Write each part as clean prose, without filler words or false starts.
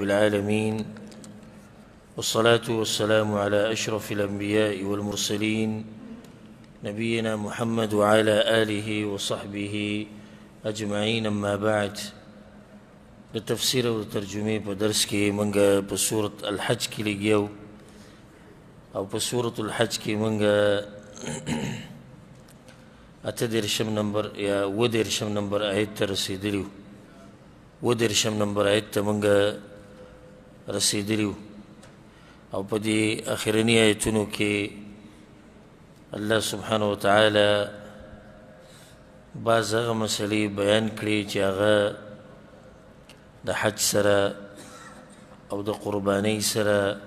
العالمين، والصلاة والسلام على أشرف الأنبياء والمرسلين، نبينا محمد وعلى آله وصحبه أجمعين. أما بعد، د تفسیر او ترجمې په درس کې مونږ په سورة الحج کې لګیاو، او په سورة الحج کې مونږ 38 نمبر یا 39 نمبر آیت ته رسېدلي وو. 39 نمبر آیت ته مونږ رسېدلي وو، او په دې اخرني آیتونو کې الله سبحانه وتعالی بعض هغه مسلې بیان کړې چې هغه د حج سره او د قربانۍ سره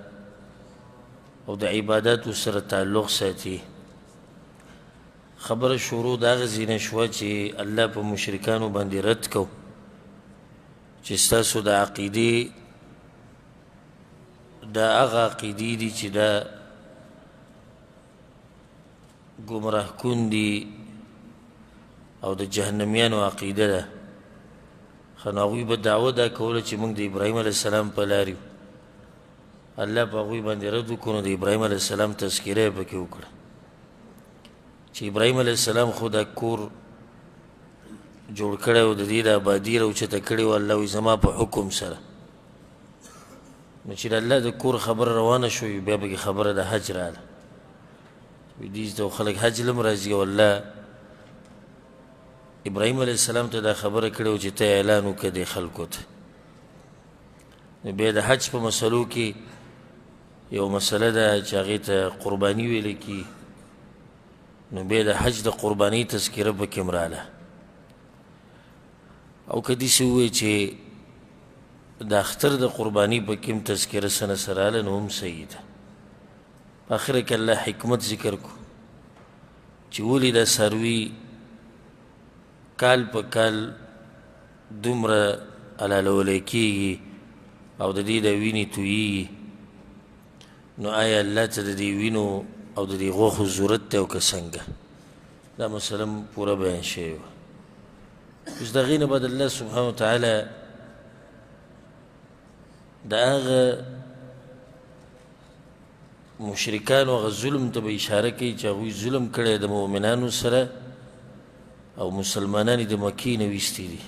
او د عباداتو سره تعلق ساتي. خبره شروع د هغه ځای نه شوه چې الله په مشرکانو باندې رد کو چې ستاسو د عقیدې دا هغه عقیدې دي چې دا ګمراه کن دي او د جهنمیانو عقیده ده. ښه، نو هغوی به دعوه دا کوله چې موږ د ابراهیم علیه السلام په لار یو. الله په هغوی باندې رد وکړو، نو د ابراهیم علیه السلام تذکره یې پکې وکړه چې ابراهیم علیه السلام خو دا کور جوړ کړی و، د دې د آبادي راوچته کړې وه، الله وایي زما په حکم سره. نو چې د الله د کور خبره روانه شوه، بیا پکې خبره د حج راغله. وایي دې ته خلک حج لم راځي، او الله ابراهیم علیه السلام ته دا خبره کړې وه چې ته اعلان وکړه دې خلکو ته. نو بیا د حج په مسلو کې یو مسله ده چې هغې ته قرباني ویل کېږي. نو بیا د حج د قربانۍ تذکره پکې هم راله. او که داسې ووایي چې د اختر د قرباني پکې هم تذکره څه نه څه راله، نو هم صحیح ده. په اخره کې الله حکمت ذکر کړو چې ولې دا څاروي کال په کال دومره حلالولی کېږي او د دې د وینې تویېږي. نو آیا الله ته د دې وینو او د دې غوښو ضرورت دی او که څنګه؟ دا مسله هم پوره بیان شوې وه. اوس د هغې نه بعد الله سبحانه وتعالی د هغه مشرکانو هغه ظلم ته به اشاره کوي چې هغوی ظلم کړی د مؤمنانو سره او مسلمانان یې د مکې نه ویستي دي.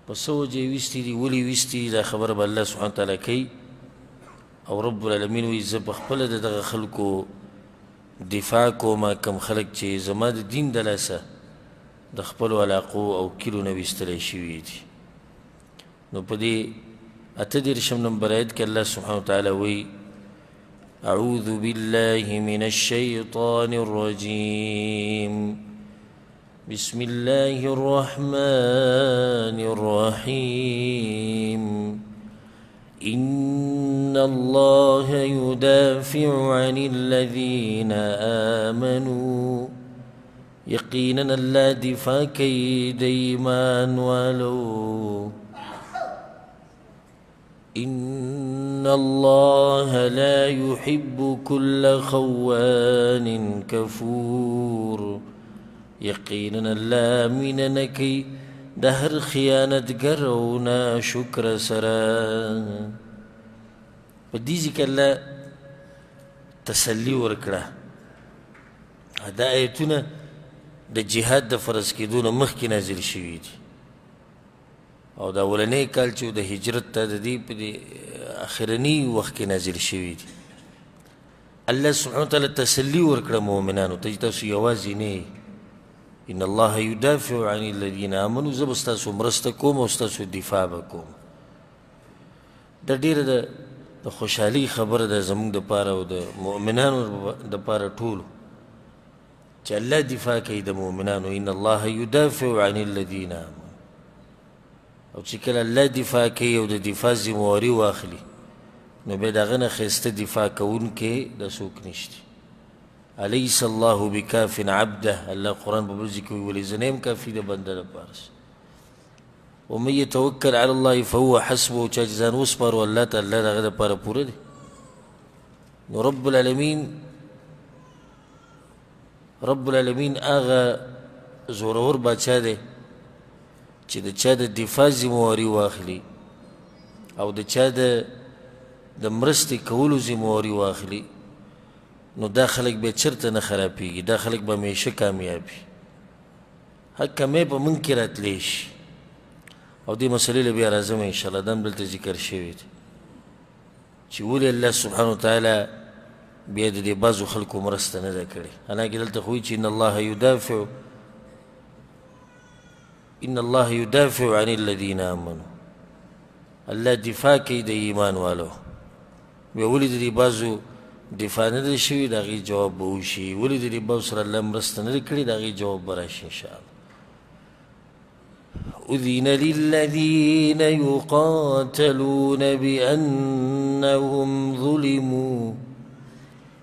په څه وجه یې ویستي دي، ولې ویستي دي، دا خبره به الله سبحانه وتعالی کوي. او رب العالمین وایي زه په خپله د دغه خلکو دفاع کوم کوم خلک چې زما د دین د لاسه د خپلو علاقو او کلیو نه ویستلی شوي دي. نو په دې 38 نمبر آیت کې الله سبحانه وتعالی وایي اعوذ بالله من الشیطان الرجیم، بسم الله الرحمن الرحیم، إن الله يدافع عن الذين آمنوا، یقینا الله دفاع کوي د ایمان والو، إن الله لا يحب كل خوان كفور، یقینا الله مینه نه کوي د هر خیانتګر او ناشکره سره. په دې ځای کې الله تسلي ورکړه. دا آیتونه د جهاد د فرض کېدو نه مخکې نازل شوي دي، او دا اولنی کال چې د هجرت ته د دې په دې اخرني وخت کې نازل شوي دي. الله سبحانه وتعالی تسلي ورکړه مؤمنانو ته چې تاسو یوازې نه یئ، ان الله يدافع عن الذين آمنوا، زه به ستاسو مرسته کوم او ستاسو دفاع به کوم. دا ډېره د خوشحالۍ خبره ده زموږ دپاره او د مؤمنانو دپاره ټولو چې الله دفاع کوي د مؤمنانو. ان الله يدافع عن الذين آمنوا، او چې کله الله دفاع کوي او د دفاع ذمهواري واخلي، نو بیا د هغه نه ښایسته دفاع کوونکی دا څوک نشته. أليس الله بكاف عبده، الله قرآن په بل ځای کې وایي ولې زه نه یم کافي د بنده لپاره. ومن يتوکل على الله فهو حسبه، چا چې ځان وسپارو الله ته، الله د هغه دپاره پوره دی. نو رب العالمین هغه زورور باچا دی چې د چا د دفاع ذمهواري واخلي او د چا د مرستې کولو ذمهواري واخلي، نو دا خلک بیا چېرته نه خرابېږي، دا خلک به همیشه کامیاب وي. هر کمی په موږ کې راتلی شي. او دې مسئلې له بیا راځم انشاءالله، دا هم دلته ذکر شوی دی چې ولې الله سبحانه وتعالی بیا د دې بعضو خلکو مرسته نه ده کړې. حالانکه دلته خو وایي چې ان الله يدافع عن الذين آمنوا، الله دفاع کوي د ایمان والو. بیا ولې د دې بعضو دفاع نه ده شوې؟ د هغې جواب به وشي. ولې د دې بعضو سره الله مرسته نه ده کړې؟ د هغې جواب به راشي انشاءالله. أذن للذين يقاتلون بأنهم ظلموا،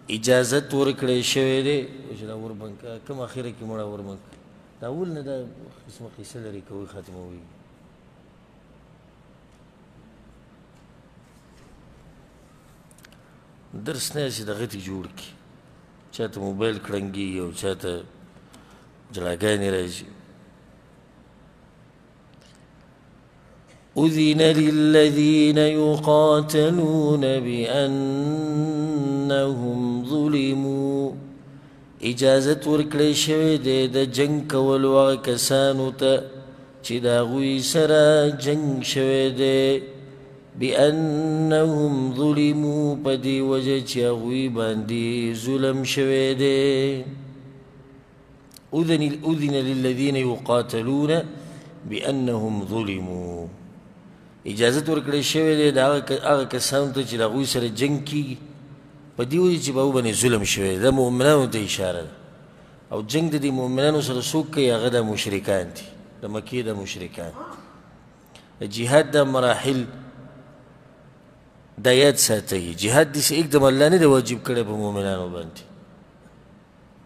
اجازت ورکړی شوی دی. چې دا وربند کوم اخره کې مړه وربند دا اول نه دا قسمه قصه لري کوي ختموي. درس نه چې دغه ته جوړ کړي، چاته موبایل کړنګي او چاته جړاګانې راځي. أذن للذين يقاتلون بأنهم ظلموا، اجازت ورکړی شوی دی د جنګ کولو هغه کسانو ته چې د هغوی سره جنګ شوی دی، بأنهم ظلموا، په دې وجه چې هغوی باندې ظلم شوی دی. أذن للذين يقاتلون بأنهم ظلموا، اجازت ورکړی شوی دی د هغه کسانو ته چې د هغوی سره جنګ کېږي په دې وجه چې په هغوی باندې ظلم شوی دی. دا مؤمنانو ته اشاره ده. او جنګ د دې مؤمنانو سره څوک کوي؟ هغه د مشرکان دي، د مکې د مشرکان. د جهاد دا مراحل دا یاد ساتئ. جهاد داسې اکدم الله نه دی واجب کړی په مؤمنانو باندې.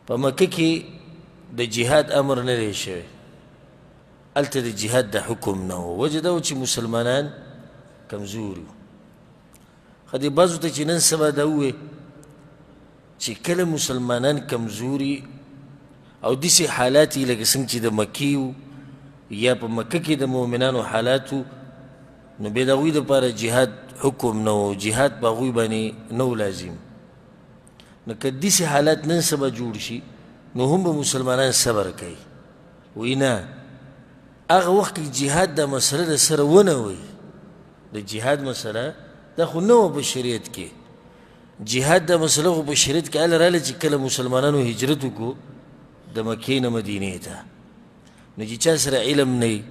په مکه کې د جهاد امر نه دی شوی، هلته د جهاد د حکم نه و. وجه دا و چې مسلمانان کمزوري وو. ښه دې بعضو ته چې نن سبا دا ووایي چې کله مسلمانان کمزوري او داسې حالات یې لکه څنګه چې د مکې وو یا په مکه کې د مؤمنانو حالات وو، نو بیا د هغوی دپاره جهاد حکم نه و، جهاد په هغوی باندې نه و لازم. نو که داسې حالات نن سبا جوړ شي نو هم به مسلمانان صبر کوي. وایي نه، هغه وخت کې جهاد دا مسله د سره ونه وایي. د جهاد مسله دا خو نه وه په شریعت کې. جهاد دا مسله خو په شریعت کې هله راغله چې کله مسلمانانو هجرت وکړو د مکې نه مدینې ته. نو چې چا سره علم نه وي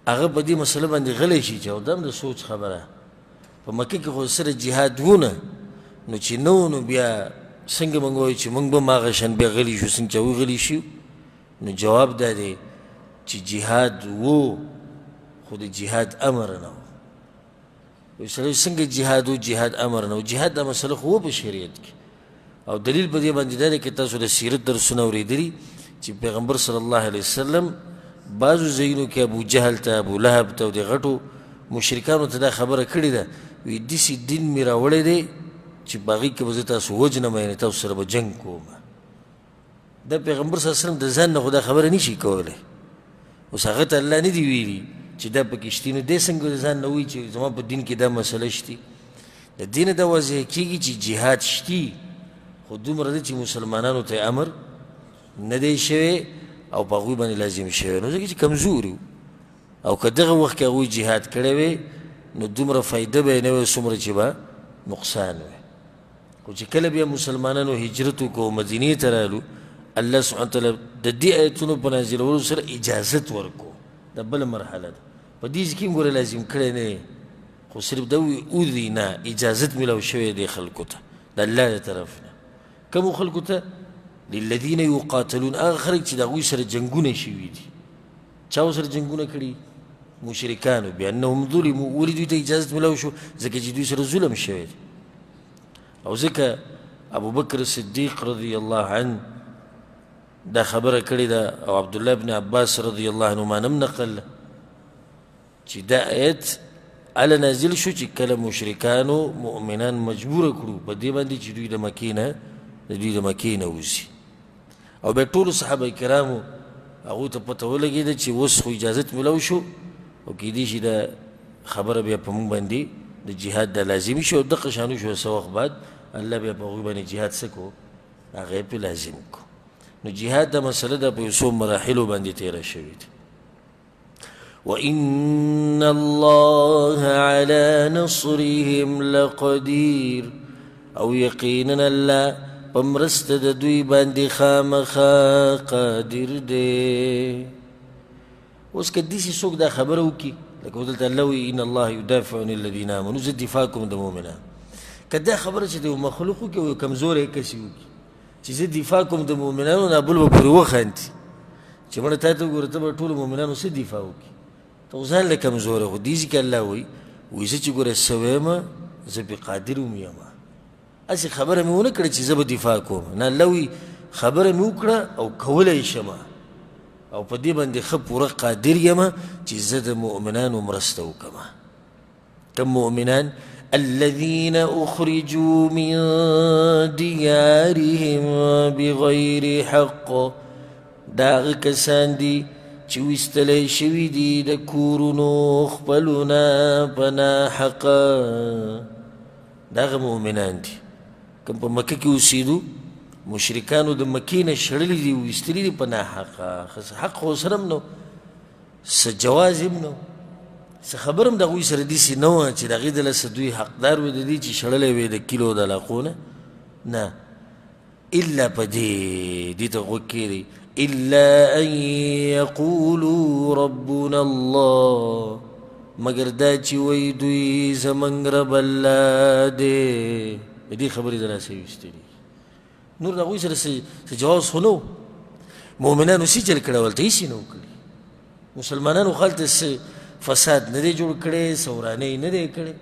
هغه په دې مسله باندې غلی شي چې او دا هم د سوچ خبره، په مکه کې خو سره جهاد و نه، نو چې نه و نو بیا څنګه موږ وایو چې موږ به هم هغه شان بیا غلي شو څنګه چې هغوی غلي شي؟ نو جواب دا دی چې جهاد و خو د جهاد امر نه و. وایي سړی څنګه جهاد و جهاد امر نه و؟ جهاد دا مسله خو و په شریعت کې. او دلیل په دې باندې دا دی که تاسو د سیرت درسونه اورېدلي چې پیغمبر صلی الله علیه وسلم بعضو ځایونو کې ابو جهل ته، ابو لهب ته او د غټو مشرکانو ته دا خبره کړې ده، وایي داسې دین مې راوړی دی چې په هغې کې به زه تاسو وژنم، یعنې تاسو سره به جنګ کوم. دا پیغمبر صلی الله علیه وسلم د ځان نه خو دا خبره نشي کولی. اوس هغه ته الله نه دی ویلي چې دا پکې شتي، نو دی څنګه د ځان نه وایي چې زما په دین کې دا مسله شتي؟ د دې نه دا واضح کېږي چې جهاد شتي، خو دومره ده چې مسلمانانو ته امر نه دی شوی او په هغوی باندې لازم شوی. نو ځکه چې کمزوري وو، او که دغه وخت کې هغوی جهاد کړی وی نو دومره فایده به یې نه وی څومره چې به نقصان وی. خو چې کله بیا مسلمانانو هجرت وکړو مدینې ته رالو، الله سبحانه وتعالی د دې آیتونو په نازلولو سره اجازت ورکړو. دا بله مرحله ده. په دې ځای کې هم ګوره لازم کړی نه دی، خو صرف دا وایي اذنه، اجازت میلاو شوی دی خلکو ته د الله له طرف نه. کومو خلکو ته؟ للذین یقاتلون، هغه خلک چې د هغوی سره جنګونه شوي دي. چا ورسره جنګونه کړي؟ مشرکانو. بأنهم ظلموا، ولې دوی ته اجازت میلاو شو؟ ځکه چې دوی سره ظلم شوی دی. او ځکه ابو بکر صدیق رضی الله عنه دا خبره کړې ده، او عبدالله بن عباس رضی الله عنهما هم نقل چې دا آیت هله نازل شو چې کله مشرکانو مؤمنان مجبوره کړو په دې باندې چې دوی د مکې نه وځي. او بیا ټولو صحابه کرامو هغوی ته پته ولګېده چې اوس خو اجازت میلاو شو، او کیدای شي دا خبره بیا په موږ باندې د جهاد دا لازمي شو. دقه شان وشو، څه وخت بعد الله بیا په هغوی باندې جهاد څه کو، هغه یې پرې لازم کو. نو جهاد دا مسله ده په یو څو مراحلو باندې تېره شوې ده. وإن الله على نصرهم لقدير، او یقینا الله په مرسته د دوی باندې خامخا قادر دی. اوس که داسې څوک دا خبره وکړي، لکه دلته الله وایي ان الله یدافع عن الذین آمنوا، زه دفاع کوم د مؤمنانو، که دا خبره چې د یو مخلوق وکړي او یو کمزوری کس یې وکړي چې زه دفاع کوم د مؤمنانو، نه بل به پورې وخاندي چې مړه تا ته وګوره، ته به ټولو مؤمنانو څه دفاع وکړي، ته خو ځان له کمزوری. خو دې ځکه الله وایي، وایي زه چې ګوره څه وایم زه پرې قادر هم یم، هسې خبره مې ونه کړه چې زه به دفاع کوم، نه، الله وایي خبره مې وکړه او کولی شم او په دې باندې ښه پوره قادر یم چې زه د مؤمنانو مرسته وکړم. کوم مؤمنان؟ الذين أخرجوا من ديارهم بغير حق، دا هغه کسان دي چې ویستلی شوي دي د کورونو خپلو نه په ناحقه. دا هغه مؤمنان دي کوم په مکه کې اوسېدو، مشرکانو د مکې نه شړلي دي، ویستلي دي په ناحقه، حق خو سره هم نه، څه جواز هم نه، څه خبره هم د هغوی سره داسې نه وه چې د هغې د لاسه دوی حقدار وي د دې چې شړلی وي د کلو د علاقو نه، نه، الا په دې دې ته غوږ کښېږدئ، الا ان یقولوا ربنا الله، مګر دا چې وایي دوی زموږ رب الله دی. د دې خبرې د لاسه یې ویستلي، نور د هغوی سره څه جواز خو نه و. مؤمنانو څه چل کړی هلته؟ هېڅ یې نه و کړي. مسلمانانو خو هلته څه فساد نه دی جوړ کړی، څه ورانی نه دی کړی،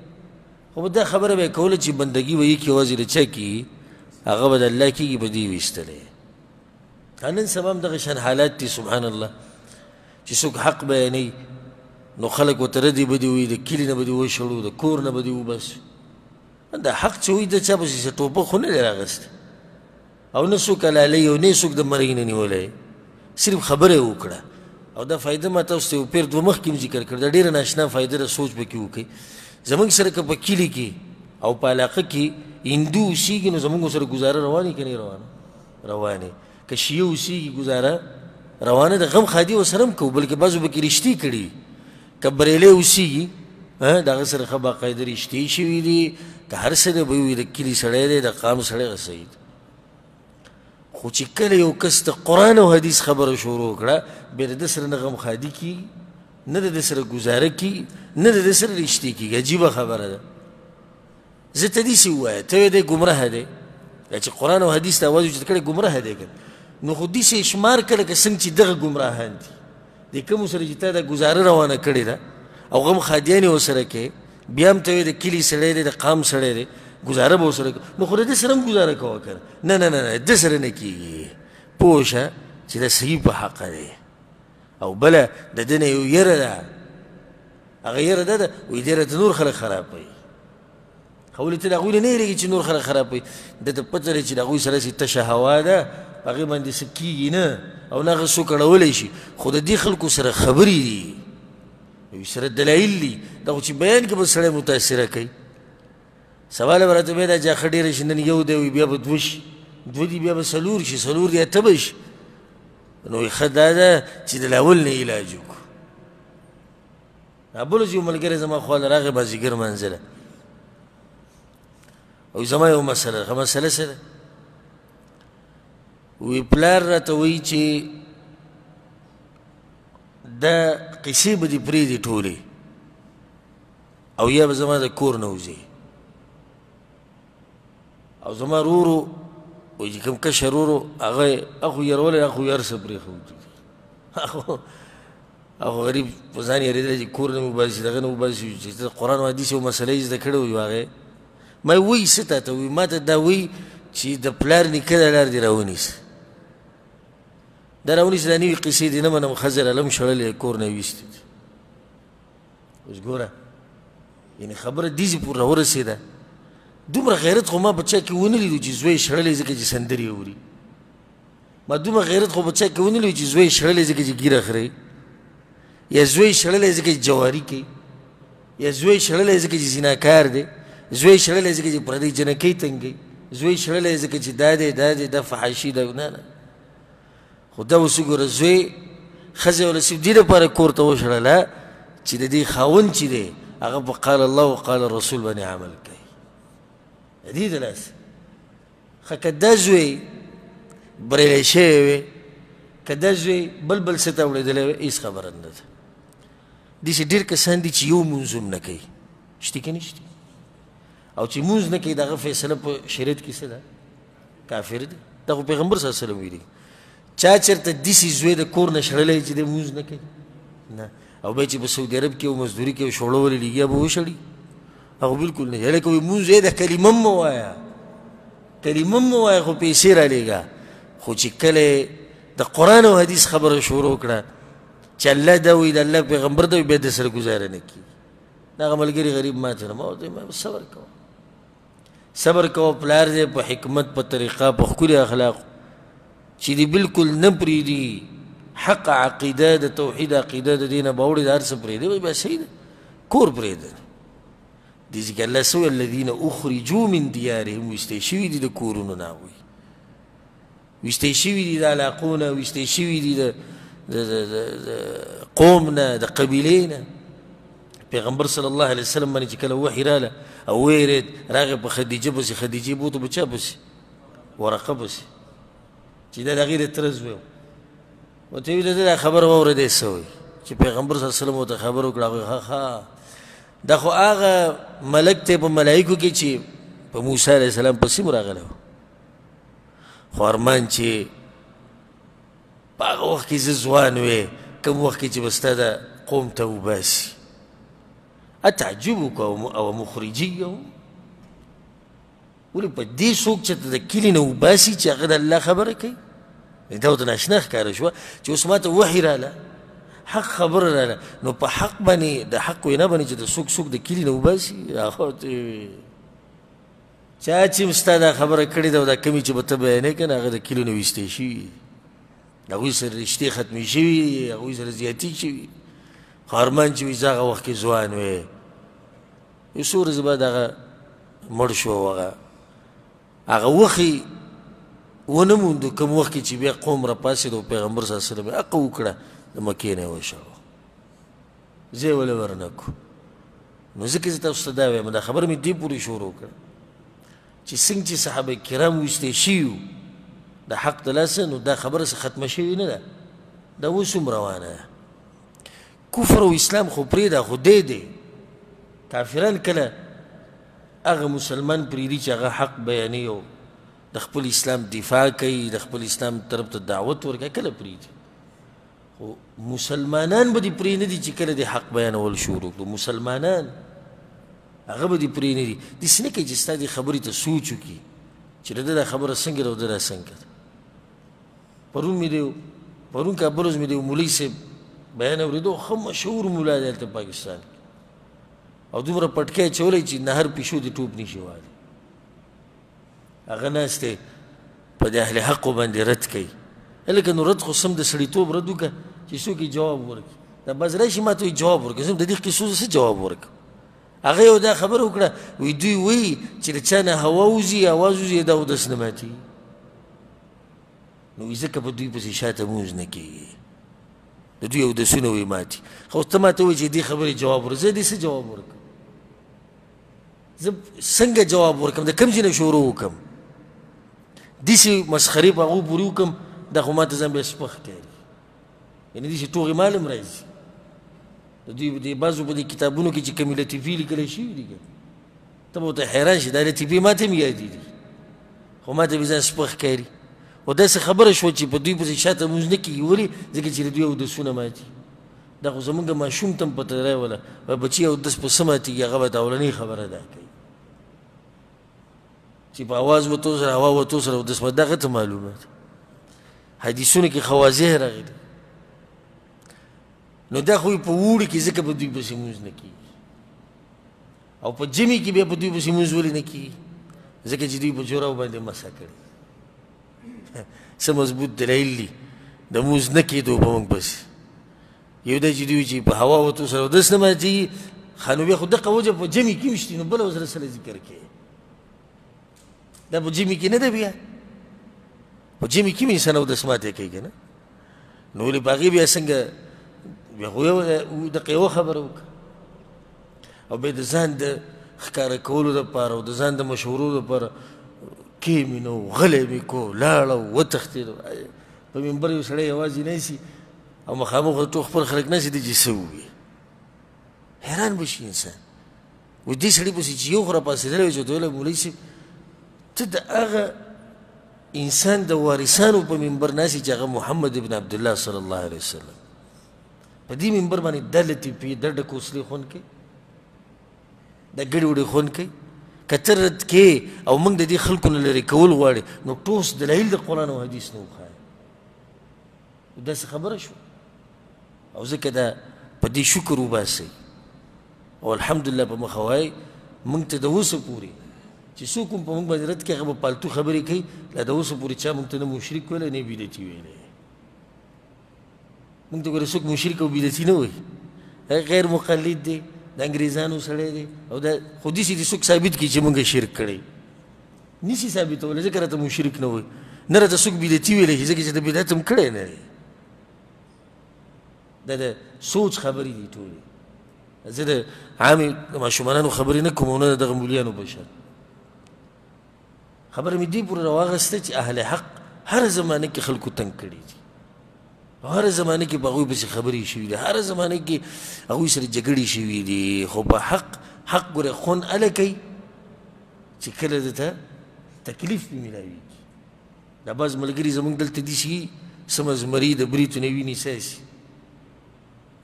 خو دا خبره به یې کوله چې بندګي به یې یوازې د چا کېږي، هغه به د الله کېږي، په دې ویستلی. نن سبا هم دغه شان حالات دي، سبحان الله، چې څوک حق بیانوي نو خلک ورته ردې بدې وایي، د کلي نه به دې وشړو، د کور نه به دې وباسو. دا حق چې وایي د چا پسې څه ټوپک خو نه دی راغستی، او نه څوک حلالوي او نه څوک د مرۍ نه نیولی، صرف خبره یې وکړه. او دا فایده ما تاسو ته یو پېر دوه مخکې هم ذکر کړه، دا ډېره ناشنا فایده ده، سوچ پکې وکړئ. زموږ سره که په کلي کې او په علاقه کې هندو اوسېږي نو زموږ سره ګزاره روانې که نه روانه؟ روانې. که شیعه اوسېږي ګزاره روانه ده، غم ښادي ورسره هم کوو، بلکې بعضو پکې رشتې کړي. که بریلی اوسېږي د هغه سره ښه باقاعده رشتې شوي دي، که هر څه دی به وي د کلي سړی دی، د قام سړی، هغه صحیح دی. خو چې کله یو کس د قرآن او حدیث خبره شروع کړه، بیا د ده سره نه غم ښادي کېږي، نه د ده سره ګزاره کېږي، نه د ده سره رشتې کېږي. عجیبه خبره ده. زه ته داسې ووایه، ته وایې دی ګمراه دی، دا چې قرآن او حدیث ته اواز اوچت کړی ګمراه دی که نو خو داسې شمار کړه که څنګه چې دغه ګمراهان دي، د کومو سره چې تا دا ګزاره روانه کړې ده او غم ښادیانې ورسره کوې، بیا هم ته وایې د کلي سړی دی، د قام سړی دی، ګزاره به ورسره کوه، نو خو د ده سره هم ګزاره کوه که نه. نه نه نه نه، ده سره نه کېږي. پوه شه چې دا صحیح په حقه دی. او بله د ده نه یو یره ده، هغه یره ده ده وایي دی راته نور خلک خرابوي. خو ولې ته د هغوی نه نه یېرېږي چې نور خلک خرابوي؟ ده ته پته ده چې د هغوی سره هسې تشه هوا ده، په هغې باندې څه کېږي نه او نه هغه څوک اړولی شي، خو د دې خلکو سره خبرې دي، دوی سره دلایل دي، دا خو چې بیان کې به سړی متاثره کوي. سبا له به راته بیا دا جاخه ډېره شي، نن یو دی وي بیا به دوه شي، دوه دي بیا به څلور شي، څلور دي اته به شي. نو ښه دا ده چې د لاول نه علاج وکړو. بل ورځ یو ملګری زما خواله راغی مازدیګر منزله، او زما یو مسله ده. مسله څه ده؟ وی پلار راته وایي چې دا قصې به دې پرېږدي ټولې، او یا به زما د کور نه وځي. او زما ورور وایي چې کوم کشر ورور هغه هغه یرولی، هغه خو هر څه پرېښودي، هغه غریب په ځان یېرېدلی چې کور نه مې وباسي، دغه نه وباسي، چې ته قرآن او حدیث یو مسله یې زده کړې وي. هغې ما یې وایي څه تا ته وایي؟ ما ته دا وایي چې د پلار نیکه د لار دې راونیسه، دا راونیسه، دا نوې قصې دې نه منم، ښځه رالم شړلې کور نه ویستې دي. اوس ګوره یعنې خبره دې ځای پورې راورسېده. دومره غیرت خو ما په چا کې ونه لیدو چې زوی یې شړلی ځکه چې سندرې اوري. ما دومره غیرت خو په چا کې ونه لیدو چې زوی یې شړلی ځکه چې ږیره خري، یا زوی یې شړلی ځکه چې جواري کوي. یا زوی شړلی ځکه چې زناکار دی، زوی شړلی ځکه چې پردۍ جنکۍ تنګوي، زوی شړلی ځکه چې دا دی دا دی دا فحاشي ده. نه نه، خو دا اوس وګوره، زوی ښځه وله صرف دې لپاره کور ته وشړله چې د دې خاوند چې دی هغه په قال الله او قال الرسول باندې عمل کوي. د دې د لاسه ښه که دا زوی بریلی شوی وی، که دا زوی بل بل څه ته اوړېدلی وی، هېڅ خبره نه ده. داسې ډېر کسان دي چې یو مونځ هم نه کوي، شته که نشته؟ او چې مونځ نه کوي د هغه فیصله په شریعت کې څه ده؟ کافر دی. دا خو پیغمبر صلی الله علیه وسلم ویلي، چا چېرته داسې زوی د کور نه شړلی چې دی مونځ نه کوي؟ نه. او بیا چې په سعودي عرب کې او مزدوري کې او شوړه ولې لګیا به وشړي، هغه بالکل نه. هلکه وایي مونځ یې د کلمه مه وایه، کلمه مه وایه، خو پیسې رالیږه. خو چې کله د قرآن او حدیث خبره شروع کړه چې الله دا وایي، د الله پیغمبر دا وایي، بیا د سره ګزاره نه کېږي. دغه ملګري غریب ما ته، ما ورته ویل صبر کوه، صبر کوه، پلار دی په حکمت، په طریقه، په ښکلي اخلاق چې دی بالکل نه پرېږدي حق عقیده، د توحید عقیده د دې نه به اوړي، د هر څه پرېږدي. وایي بس صحیح ده، کور پرېږده. دې ځکه الله څه وایي؟ الذین اخرجوا من دیارهم، ویستی شوي دي د کورونو نه، هغوی ویستی شوي دي د علاقو نه، ویستی شوي دي د قوم نه، د قبیلې نه. پیغمبر صلی الله علیه وسلم باندې چې کله وحي راله او ویرېد، راغی په خدیجه پسې، خدیجې بوته په چا پسې؟ ورقه پسې، چې دا د هغې د تره زوی و. ورته ویل ده دا خبره واوره، دی څه وایي؟ چې پیغمبر صلی الله علیه وسلم ورته خبره وکړه، هغوی ښه ښه دا خو هغه ملک دی په ملایکو کې چې په موسی علیه السلام پسې هم راغلی و. خو ارمان چې په هغه وخت کې زه ځوان وی، کوم وخت کې چې به ستا د قوم ته وباسي. اتعجبک او مخرجیهم، ولې په دې څوک چې د کلي نه وباسي چې هغه د الله خبره کوي؟ دا ورته ناشنا ښکاره شوه چې اوس ماته وحي راله، حق خبره راله، نو په حق باندې د حق وینا باندې چې د څوک څوک د کلي نه وباسي، هغه ورته چا چې هم ستا دا خبره کړې ده او دا کومې چې به ته بیانې که نه، هغه د کلي نه ویستی شوي، هغوی سره رشتې ختمې شوي، هغوی سره زیاتي شوي. خو ارمان چې وي زه هغه وخت کې ځوان وی. یو څو ورځې بعد هغه مړ شو، هغه هغه وخت یې ونه موندو کوم وخت کې چې بیا قوم راپاڅېد او پیغمبر صلی الله علیه وسلم یې حقه وکړه، د مکې نه یې وشړو، ځای ولې ورنه کړو. نو ځکه زه تاسو ته دا وایم، دا خبره مې دې پورې شروع کړه چې څنګه چې صحابه کرام ویستی شوي وو د حق د لاسه، نو دا خبره څه ختمه شوې نه ده، دا اوس هم روانه ده. کفر او اسلام خو پرېږده، خو دی دی کافران کله هغه مسلمان پرېږدي چې هغه حق بیانوي او د خپل اسلام دفاع کوي، د خپل اسلام طرف ته دعوت ورکوي، کله پرېږدي. خو مسلمانان به دې پرې نه دي چې کله دې حق بیانول شروع کړو، مسلمانان هغه به دې پرې نه دي. داسې نه کوي چې ستا دې خبرې ته سوچ وکړي چې د ده دا خبره څنګه ده او ده دا څنګه ده. پرون مې دی، پرون که بل ورځ مې د یو مولوي صاحب بیان اورېدو، ښه مشهور ملا دی هلته پاکستان کې، او دومره پټکی اچولی چې نهر پیشو دې ټوپ نشي وهلی. هغه ناست دی په دې اهل حقو باندې رد کوي. هلکه نو رد خو سم د سړیتوب رد وکړه چې څوک یې جواب ورکړي. دا بعض راشي ما ته وایي جواب ورکړه، زه د دې قصو څه جواب ورکړم؟ هغه یو دا خبره وکړه، وایي دوی وایي چې له چا نه هوا وځي اواز وځي دا اودس نه ماتېږي، نو وایي ځکه په دوی پسې شاته مونځ نه کېږي، د دوی اودسونه وایي ماتي. خو ته ما ته وایي چې دې خبرې جواب ورکړه، زه دې څه جواب ورکړم؟ زه څنګه جواب ورکړم؟ د کوم ځای نه شروع وکړم؟ داسې مسخرې په هغو پورې وکړم، دا خو ما ته ځان بیا سپک ښکاري، یعنې داسې ټوغې مال هم راځي. د دوی په دې بعضو په دې کتابونو کې چې کومې لطیفې لیکل شوي دي، ته به ورته حیران شې، دا لطیفې ما ته هم یادې دي، خو ما ته بیا ځان سپک ښکاري. خو داسې خبره شوه چې په دوی پسې شاته مونځ نه کېږي. ولې؟ ځکه چې د دوی اودسونه ماتي. دا خو زمونږ ماشوم ته هم پته راوله، وایي بچیه اودس په څه ماتېږي؟ هغه به ته اولنۍ خبره دا کوي چې په اواز وتو سره هوا وتو سره اودس ماتي. دغه ته معلومه ده، حدیثونو کې ښه واضح راغلي. نو دا خو په اوړي کې ځکه په دوی پسې مونځ نه کېږي، او په ژمي کې بیا په دوی پسې مونځ ولې نه کېږي؟ ځکه چې دوی په جوراو باندې مسح کړې. څه مضبوط دلایل دي د مونځ نه کېدو په موږ پسې. یو دا چې دوی چې په هوا وتو سره اودس نه ماتېږي، ښه نو بیا خو دقه وجه په جمع کې هم شتي، نو بله ورسره سره ذکر کوې. دا په جمع کې نه ده، بیا په جمع کې هم انسان اودس ماتی کوي که نه، نو ولې په هغې بیا څنګه بیا خو یو دقه یوه خبره وکړه. او بیا د ځان د ښکاره کولو دپاره او د ځان د مشورو دپاره کې مې نو غلی مې کو، لاړه وتښتېدو. په منبر یو سړی یوازې نه سي او مخامخ ټول خپل خلک نه سي، دی چې څه ووایي حیران به شي انسان. و دې سړي پسې چې یو خو راپاڅېدلی وي چې ورته ویلی مولوي صاحب ته د هغه انسان د وارثانو په منبر ناست چې هغه محمد ابن عبدالله صلی الله علیه وسلم په دې منبر باندې دا لطیفې دا ډکوسلې خوند کوي، دا ګډې وډې خوند کوي. که ته رد کې او موږ د دې خلکو نه لرې کول غواړي نو ټوس دلایل د قرآن او حدیث نه وښایه. داسې خبره شوه. او ځکه دا په دې شکر وباسئ او الحمدلله په مخه وایي موږ ته د اوسه پورې چې څوک هم په موږ باندې رد کوي هغه به پالتو خبرې کوي، لا د اوسه پورې چا موږ ته نه مشرک ویلی نه بدعتي ویلی. موږ ته ګوره څوک مشرک او بدعتي نه وایي، غیر مقلد دی، د انګریزانو سړی دی، او دا خو داسې دي څوک ثابت کړي چې موږ شرک کړی نشي ثابتولی، ځکه راته مشرک نه وایي، نه راته څوک بدعتي ویلی شي ځکه چې د بدعت هم کړی نه دی. دا د سوچ خبرې دي ټولې. زه د عامې ماشومانانو خبرې نه کوم او نه د دغه مولیانو په شان. خبره مې دې پورې راواخیسته چې اهل حق هره زمانه کې خلکو تنګ کړي دي، هره زمانه کې په هغوی پسې خبرې شوي دي، هره زمانه کې هغوی سره جګړې شوي دي، خو په حق حق ګوره خوند هله کوي چې کله ده ته تکلیف پرې میلاویږي. دا بعض ملګري زموږ دلته دي چې سمه زمري د بریتو نه ویني ساسي،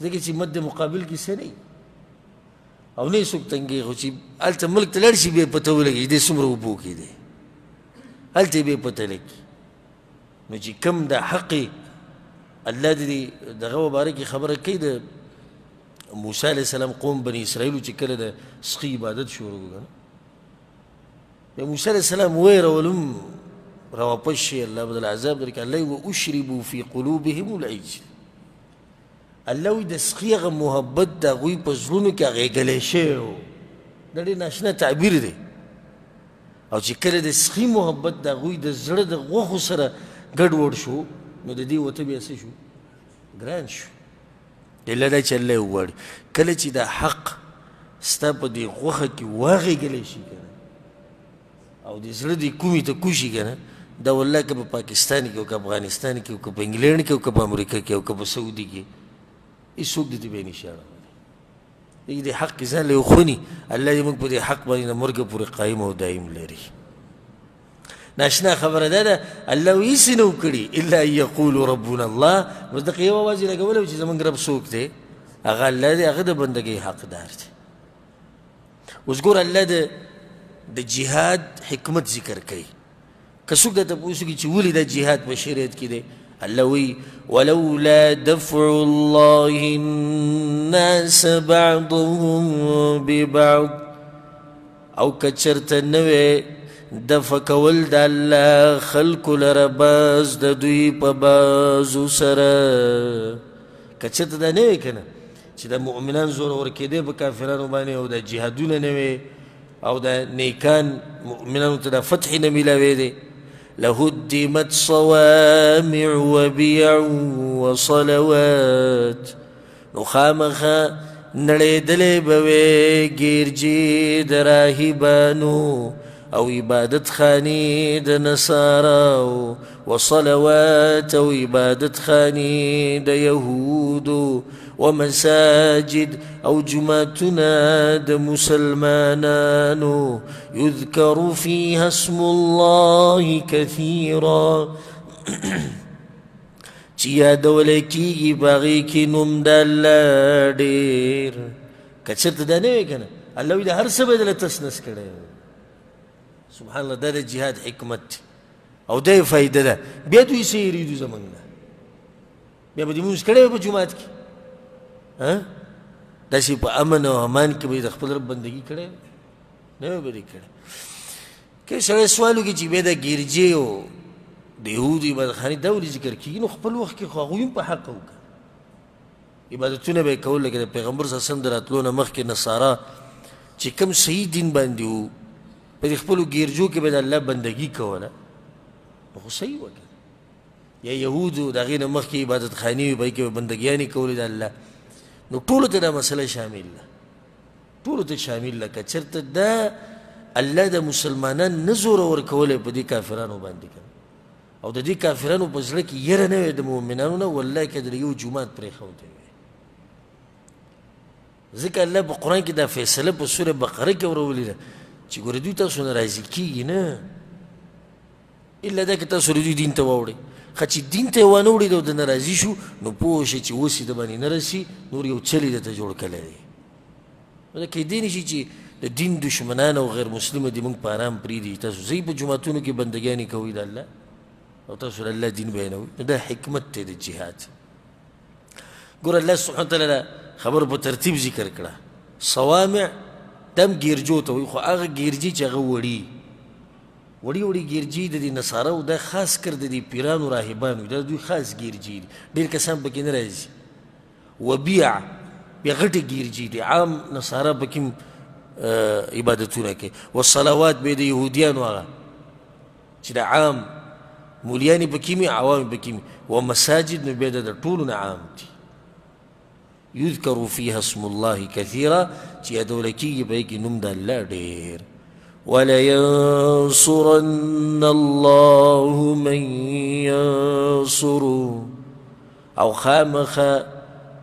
ځکه چې مد مقابل کې څه نه او نه یې څوک تنګوي، خو چې هلته ملک ته لاړ شي بیا یې پته ولګي چې دی څومره اوبو کې دی، هلته یې بیا پته لګي. نو چې کوم د حق الله دې دغه مبارکې خبره کوي د موسی علیه السلام قوم بني اسرائیلو چې کله د سخي عبادت شروع کړه، بیا موسی علیه السلام ویرولم راواپس شي، الله به عذاب درکړي. الله یې واشربوا فی قلوبهم العجل، الله وایي د سخي هغه محبت د هغوی په زړونو کې اغېږلی شوی و. دا ډېر ناشنا تعبیر دی. او چې کله د سخي محبت د هغوی د زړه د غوښو سره ګډوډ شو نو د دې وته بیا څه شو؟ ګران شو. الا دا چې الله یې وغواړي کله چې دا حق ستا په دې غوښه کې واغېږلی شي که نه او د زړه دې کومې ته کوشي که نه، دا والله که په پاکستان کې او که افغانستان کې او که په انګلینډ کې او که په امریکا کې او که په سعودي کې هېڅوک دې ته بیا نشي اړولی. دې دې حق کې ځان له وخوني. الله دې موږ په دې حق باندې د مرګه پورې قایم او دایم لري. ناشنا خبره ده ده الله وایي هېڅ نه وو کړي الا ان یقولوا ربنا الله. بس دغه یو اواز یې لګولی و چې زموږ رب څوک دی؟ هغه الله دی، هغه د بندګۍ حقدار دی. اوس ګوره الله د جهاد حکمت ذکر کوي. که څوک دا تپوس وکړي چې ولې دا جهاد په شریعت کې دی، الله وایي ولولا دفع الله الناس بعضهم ببعض، او که چېرته نه وی دفع کول د الله خلکو لره بعض د دوی په بعضو سره. که چېرته دا نه وی که نه چې د مؤمنان زورور کېدی په کافرانو باندې او د جهادونه نه وی او د نیکان مؤمنانو ته د فتح نه میلاوېدی، لهدمت صوامع وبیع وصلوات، نو خامخا نړېدلی به وې ګیرجې د راهبانو او عبادت خانې د نصاراو، وصلوات او عبادت خانې د یهودو، ومساجد او جوماتونه د مسلمانانو، یذکر فیها اسم الله کثیرا، چې یادولی کېږي په هغې کې نوم د الله ډېر. که چېرته دا نه وی که نه، الله وایي د هر څه به یې درله تس نس کړی. سبحان الله، دا د جهاد حکمت دی او دا یې فایده ده. بیا دوی څه یېرېدو زموږ نه، بیا به دې مونځ کړی وي په جومات کې، داسې په امن او امان کې به یې د خپل رب بندګي کړی وي، نه به دې کړی. که سړی سوال وکړي چې بیا د ګرجې او د یهودو عبادتخانې دا ولې ذکر کېږي، نو خپل وخت کې خو هغوی هم په حقه وکړه. عبادتونه به یې کول، لکه د پیغمبر صلی الله علیه وسلم د راتلو نه مخکې نصارا چې کوم صحیح دین باندې وو، په دې خپلو ګیرجو کې به د الله بندګي کوله، نو خو صحیح وه که یا یهودو د هغې نه مخکې عبادت خانې وې، په هغې کې به بندګیانې کولې د الله، نو ټولو ته دا مسله شامل ده، ټولو ته شامل ده. که چېرته دا الله د مسلمانان نه زورور کولی په دې کافرانو باندې که او د دې کافرانو په زړه کې یره نه وی د مؤمنانو نه، والله که د یو جومات پرېښودی وی. ځکه الله په قرآن کې دا فیصله په سوره بقره کې اورولې ده چې ګوره دوی تاسو نه راضي کېږي نه، الا دا که تاسو د دوی دین ته واوړئ. ښه چې دین ته یې وانه وړي او د نه راضي شو، نو پوه شئ چې اوس یې د باندې نه رسي، نور یو چل یې درته جوړ کړی دی. نو دا کېدی نه شي چې د دین دښمنان او غیر مسلمه دې موږ په ارام پرېږدي، تاسو ځئ په جوماتونو کې بندګیانې کوئ د الله او تاسو د الله دین بیانوئ. نو دا حکمت دی د جهاد. ګوره الله سبحانه وتعالی دا خبر په ترتیب ذکر کړه. صوامع دم ګیرجو ته وایي، خو هغه ګیرجي چې هغه وړي وړي وړي ګیرجي د دې نصاراو، دا خاص کر د دې پیرانو راهبانو، دا دوی خاص ګیرجي دي، ډېر کسان پکې نه راځي. وبیع بیا غټې ګیرجي دي، عام نصارا پکې عبادتونه کوي. والصلوات بیا د یهودیانو هغه چې د عام مولیانې پکې وي، عوام پکې وي. ومساجد نو بیا د ټولو نه عام دي. یذکر فیها اسم الله کثیرا، چې یادول کېږي په هغې کې نوم د الله ډېر. ولینصرن الله من ینصره، او خامخا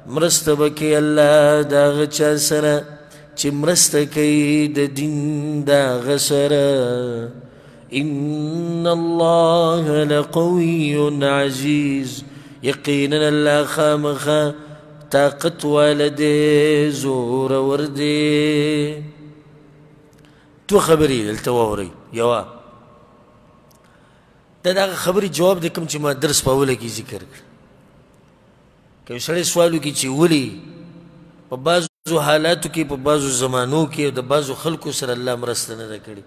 مرسته به کوي الله د هغه چا سره چې مرسته کوي د دین د هغه سره. ان الله لقوي عزیز، یقینا الله خامخا طاقت واله دی، زورور دی. دوه خبرې دلته واورئ. یوه دا د هغه خبرې جواب دی کوم چې ما درس په اوله کې ذکر کړ. که یو سړی سوال وکړي چې ولې په بعضو حالاتو کې، په بعضو زمانو کې د بعضو خلکو سره الله مرسته نه ده کړې،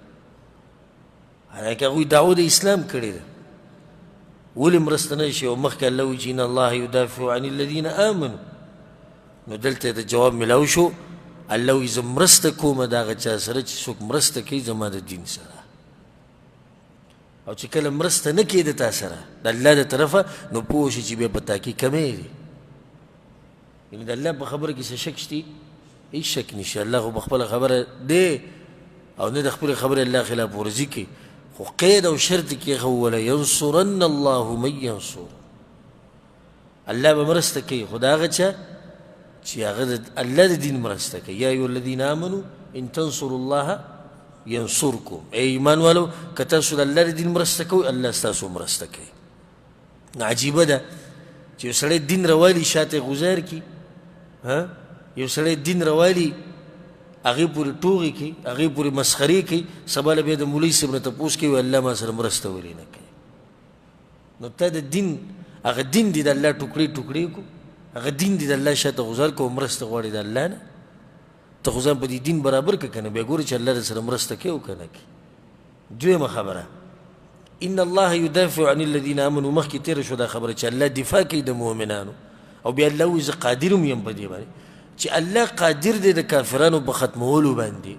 حالانکه هغوی دعوه د اسلام کړې ده، ولې مرسته نه شي؟ او مخکې الله وایي چې ان الله یدافع عن الذین آمنو. نو دلته د جواب ملاو شو، الله وایي زه مرسته کوم د هغه چا سره چې څوک مرسته کوي زما د دین سره، او چې کله مرسته نه کوي د تا سره د الله د طرفه، نو پوه شي چې بیا په تا کې کمی دی. یعنې د الله په خبره کې څه شک شته؟ هېڅ شک نشته. الله خو په خپله خبره دی او نه د خپلې خبرې الله خلاف ورزي کوي، خو قید او شرط کې خو ولینصرن الله من ینصر، الله به مرسته کوي خو د هغه چا چې هغه د الله د دین مرسته کوي. یا ایها الذین آمنو ان تنصروا الله ینصرکم، ای ایمان والو که تاسو د الله د دین مرسته کوئ الله ستاسو مرسته کوي. نو عجیبه ده چې یو سړی دین روالي شاته غزار کړي، یو سړی دین روالي هغې پورې ټوغې کوي، هغې پورې مسخرې کوي، سبا له بیا د مولوي صاحب نه تپوس کوي الله ما سره مرسته ولې نه کوي. نو ته د دین هغه دین دې د الله ټوکړې ټوکړې کو، هغه دین دې د الله شاته غزار کو، مرسته غواړي د الله نه، ته خو ځان په دې دین برابر کړه که نه، بیا ګورې چې الله در سره مرسته کوي او که نه کوي. دویمه خبره ان الله یدافع عن الذین آمنوا، مخکې تېره شوه دا خبره چې الله دفاع کوي د مؤمنانو، او بیا الله وایي زه قادر هم یم په دې باندې چې الله قادر دی د کافرانو په ختمولو باندې.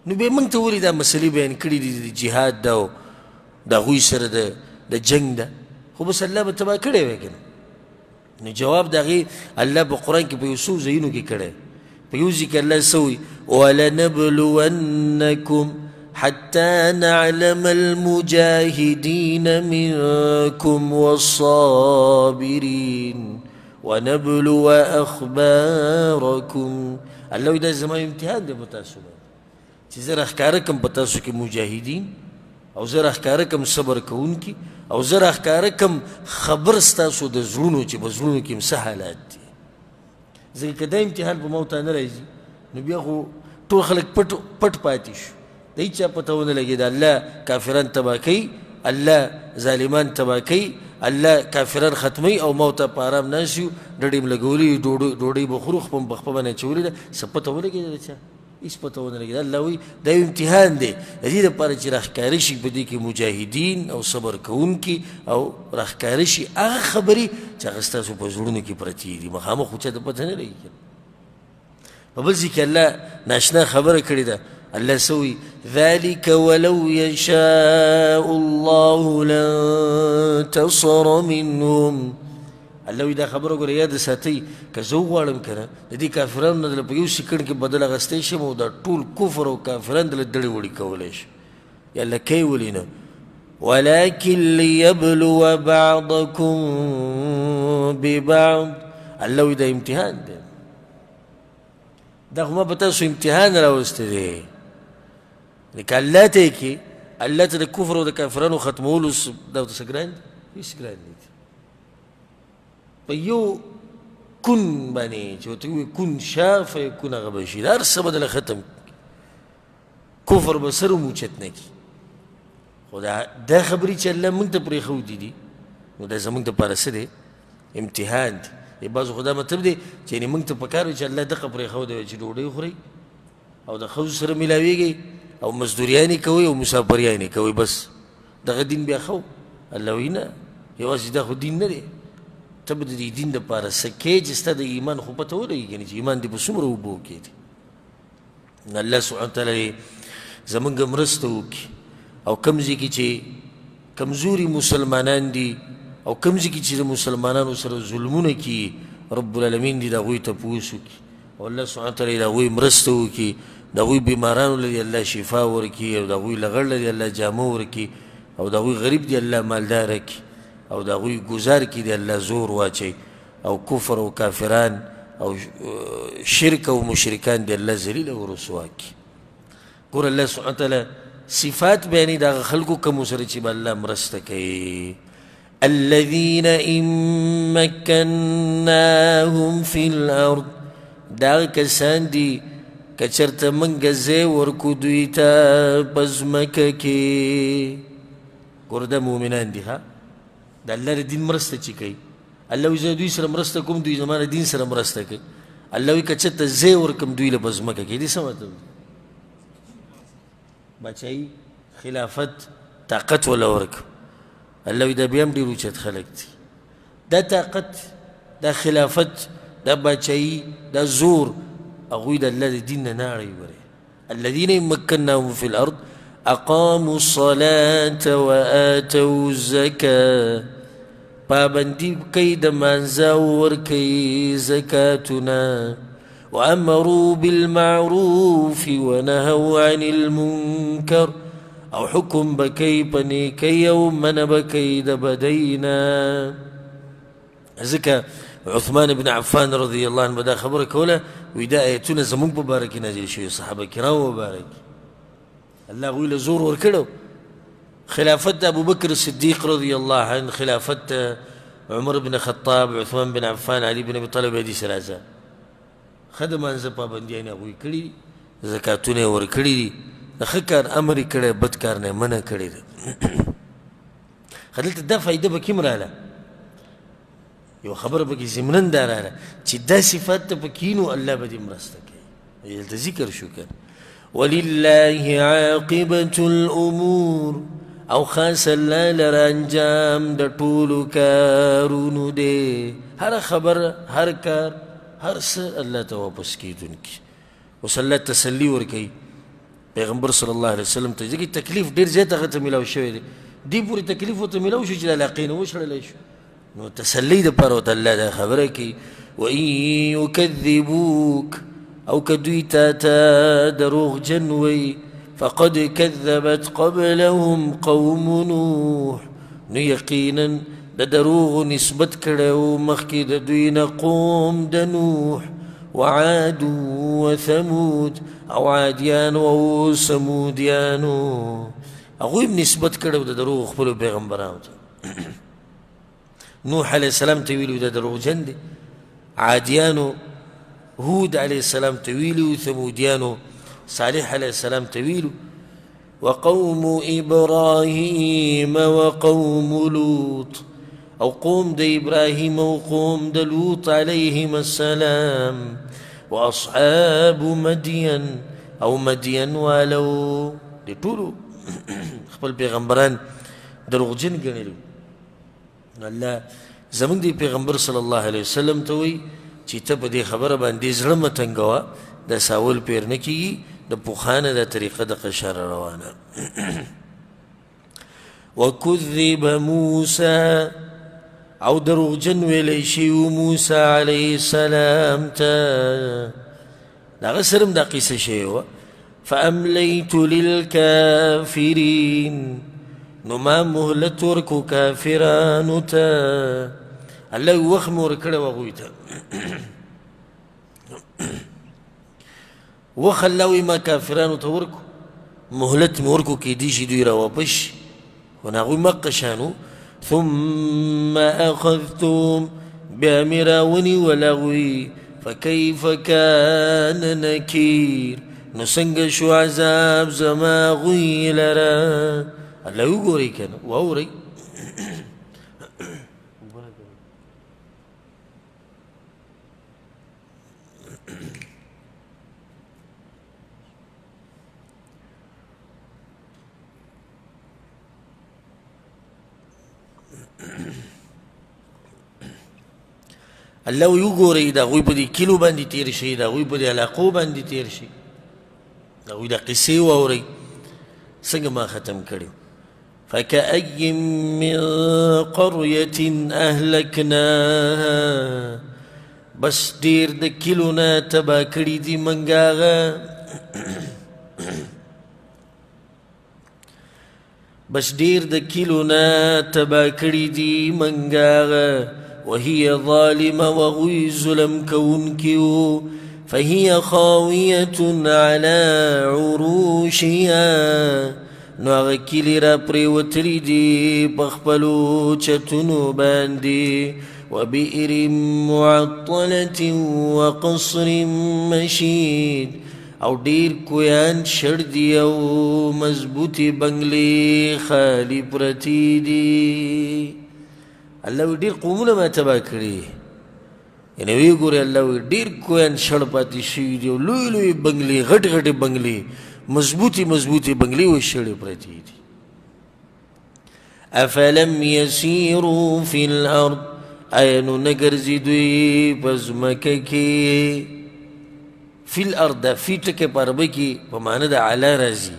نو بیا موږ ته ولې دا مسلې بیان کړي دي د جهاد ده او د هغوی سره د جنګ ده؟ خو بس الله به تباه کړی وی که نه. نو جواب د هغې الله په قرآن کې په یو څو ځایونو کې کړی. په یو ځای کې الله څه وایي؟ ولنبلونکم حتى نعلم المجاهدين منكم والصابرين ونبلو أخباركم. الله وایي دا زما امتحان دی په تاسو باندې چې زه راښکاره کړم په تاسو کې مجاهدین، او زه راښکاره کړم صبر کوونکي، او زه راښکاره کړم خبر ستاسو د زړونو چې په زړونو کې هم څه حالات دي. ځکه که دا امتحان په ما او تا نه راځي نو بیا خو ټول خلک پټ پټ پاتې شو، د هېچا پته ونه لګېده. الله کافران تباه کوي، الله ظالمان تباه کوي، الله کافران ختموي، او ما او تا په ارام ناست یو، ډډې هم لګولې، ډوډۍ به خورو، خپه هم په خپه باندې اچولې ده، څه پته ولګېده د چا؟ هېڅ پته ونه لګېده. الله وایي دا یو امتحان دی، د دې دپاره چې راښکاره شي په دې کې مجاهدین او صبر کوونکي، او راښکاره شي هغه خبرې چې هغه ستاسو په زړونو کې پرتې دي، مخامخ خو چاته پته نه لګي. په بل ځای کې الله ناشنا خبره کړې ده، الله څه وایي؟ ذلك ولو يشاء الله لانتصر منهم. الله وایي دا خبره ګوره یاده ساتئ، که زه وغواړم که نه د دې کافرانو نه دله په یو سیکنډ کې بدل اخیستی شم او دا ټول کفر او کافران دله دړې وړې کولی شم. یا الله کوي ولې نه؟ ولكن ليبلو بعضكم ببعض. الله وایي دا امتحان دی، دا خو ما په تاسو امتحان راوستی دی. لکه الله ته یې کې الله ته د کفر او د کافرانو ختمولو دا ورته څه ګران دي؟ هېڅ ګران نه دي. په یو کن باندې چې ورته ووایي کن شه فیکون، هغه به شي، هر څه به دله ختم، کفر به سر هم اوچت نه کړي. خو دا خبرې چې الله موږ ته پرېښودې دي، نو دا زموږ دپاره څه دی؟ امتحان دی. بعضو خو دا مطلب دی چې یعنې موږ ته پکار وي چې الله دغه پرېښودی وای چې ډوډۍ خورئ او د ښځو سره میلاویږئ او مزدوریانې کوئ او مسافریانې کوئ، بس دغه دین بیا ښه و. الله وایي نه، یوازې دا خو دین نه دی، ته به د دې دین دپاره څه کوې چې ستا د ایمان خو پته ولګي که نه چې ایمان دې په څومره اوبو کې دی. نو الله سبحانه وتعالی زموږ مرسته وکړي، او کوم ځای کې چې کمزوري مسلمانان دي او کوم ځای کې چې د مسلمانانو سره ظلمونه کیږي، رب العالمین دې د هغوی تپوس وکړي، او الله سبحانه وتعالی د هغوی مرسته وکړي، د هغوی بیمارانو له دې الله شفا ورکړي، او د هغوی لغړ له دې الله جامه ورکړي، او د هغوی غریب دې الله مالداره کړي، او د هغوی ګزار کې دې الله زور واچوي، او کفر او کافران او شرک او مشرکان دې الله ذلیل او رسوا کړي. ګوره الله سبحانه وتعالی صفات بیانوي د هغه خلکو کومو سره چې به الله مرسته کوي. الذين إن مكناهم في الأرض، دا کسان دي که چېرته موږ ځای ورکړو دوی ته په ځمکه کې. ګوره دا مؤمنان دي، ها، د الله د دین مرسته چې کوي، الله وایي زه دوی سره مرسته کوم، دوی زما د دین سره مرسته کوي. الله وایي که چېرته ځای ورکړم دوی له په ځمکه کې، دې څه مطلب دی؟ باچایي، خلافت، طاقت وله ورکړم. الله وایي دا بیا هم ډېر اوچت خلک دي، دا طاقت، دا خلافت، دا باچایي، دا زور، هغوی د الله د دین نه نه اړوي. ګورئ الذين إن مكناهم في الأرض أقاموا الصلاة وآتوا الزكاة، پابندي کوي د مانځه او ورکوي زکاتونه، وأمروا بالمعروف ونهوا عن المنكر، او حکم به کوي په نیکۍ او منع به کوي د بدۍ نه. ځکه عثمان بن عفان رضی الله عنه به دا خبره کوله، وایي دا ایتونه زموږ په باره کې نازل شوي، صحابه کرامو په باره کې. الله هغوی له زور ورکړی. خلافت د ابوبکر صدیق رضی الله عنه، خلافت عمر بن خطاب، عثمان بن عفان، علي بن ابي طالب، حدیث راځه. ښه د مانځه پابندیانې هغوی کړي دي، زکاتونه یې ورکړي دي، د ښه کار امر یې کړی، بد کار نه یې منع کړې ده. ښه دلته دا فایده پکې هم راله، یو خبره پکې ضمناً دا راله چې دا صفات ته پکې نو الله به دې مرسته کوي. دلته ذکر شو که ولله عاقبة الأمور، او خاص الله لره انجام د ټولو کارونو دی. هر خبره، هر کار، هر څه الله ته واپس کېدونکي. اوس الله تسلي ورکوي پیغمبر صلی الله علیه وسلم ته، ځکه تکلیف ډېر زیات هغه ته میلاو شوی دی، دې پورې تکلیف ورته میلاو شو چې د علاقې نه وشړلی شو. نو تسلي دپاره ورته الله دا خبره کوي، وإن يكذبوك، او که دوی تا ته دروغجن وي، فقد كذبت قبلهم قوم نوح، نو یقینا د دروغو نسبت کړی و مخکې د دوی نه قوم د نوح، وعاد وثمود، او عادیانو او ثمودیانو، هغوی هم نسبت کړی و د دروغو خپلو پیغمبرانو ته. نوح علیه السلام ته ویلي دا دروغجن دی، عادیانو، هود علیه السلام ته ویلي و، ثمودیانو، صالح علیه السلام ته ویلو، وقوم ابراهیم وقوم لوط، او قوم د ابراهیم او قوم د لوط علیهم السلام، واصحاب مدین، او مدین والو، د ټولو خپل پیغمبران دروغجن ګڼلي. نو الله زموږ د پیغمبر صلی الله علیه وسلم ته وایي چې ته په دې خبره باندې زړه مه تنګوه، دا ساول پېر نه کېږي، د پخوا نه دا طریقه د قشاره روانه. وکذب موسی، او دروغجن ویلی شوي وو موسی علیه السلام ته، د هغه سره هم دا قصه شوې وه. فأملیت للکافرین، نو ما مهلت ورکو کافرانو ته، الله یې وخت مې ورکړی و هغوی ته، وخت الله وایي ما کافرانو ته ورکو، مهلت مې ورکو، کیدای شي دوی راواپس شي، خو هغوی مقه شان. ثم اخذتهم، بیا مې راونیول هغوی، فکیف کان نکیر، نو څنګه شو عذاب زما هغوی لره. الله وګورئ که نه واورئ. الله وی وګورئ د هغوی په دې کلیو باندې تېر شئ، د هغوی په دې علاقو باندې تېر شئ، د هغوی د قصې واورئ څنګه ما ختم کړي. فكأي من قرية أهلكناها، بس ډېر د کلیو نه تباه کړي دي موږ هغه، بس ډېر د کلیو نه تباه کړي دي موږ هغه، وهي ظالمة، وهغوی ظلم کوونکي وو. فهي خاوية على عروشها، نو هغه کلي را پرېوتلي دي په خپلو چتونو باندې. وبئر معطلة وقصر مشید، او ډېر کویان شړ دي او مضبوطې بنګلې خالي پرتې دي. الله وایي ډېر قومونه ما تباه کړي، یعنې ویې ګورئ الله وایي ډېر کویان شړ پاتې شوي دي او لوی لوی بنګلې، غټې غټې بنګلې، مضبوطې مضبوطې بنګلې وایي شړې پرتې دي. افلم یسیرو فی الارض، آیا نو نه ګرځي دوی په ځمکه کې؟ فی الارض، دا فی ټکی په عربۍ کې په معنی د علا راځي.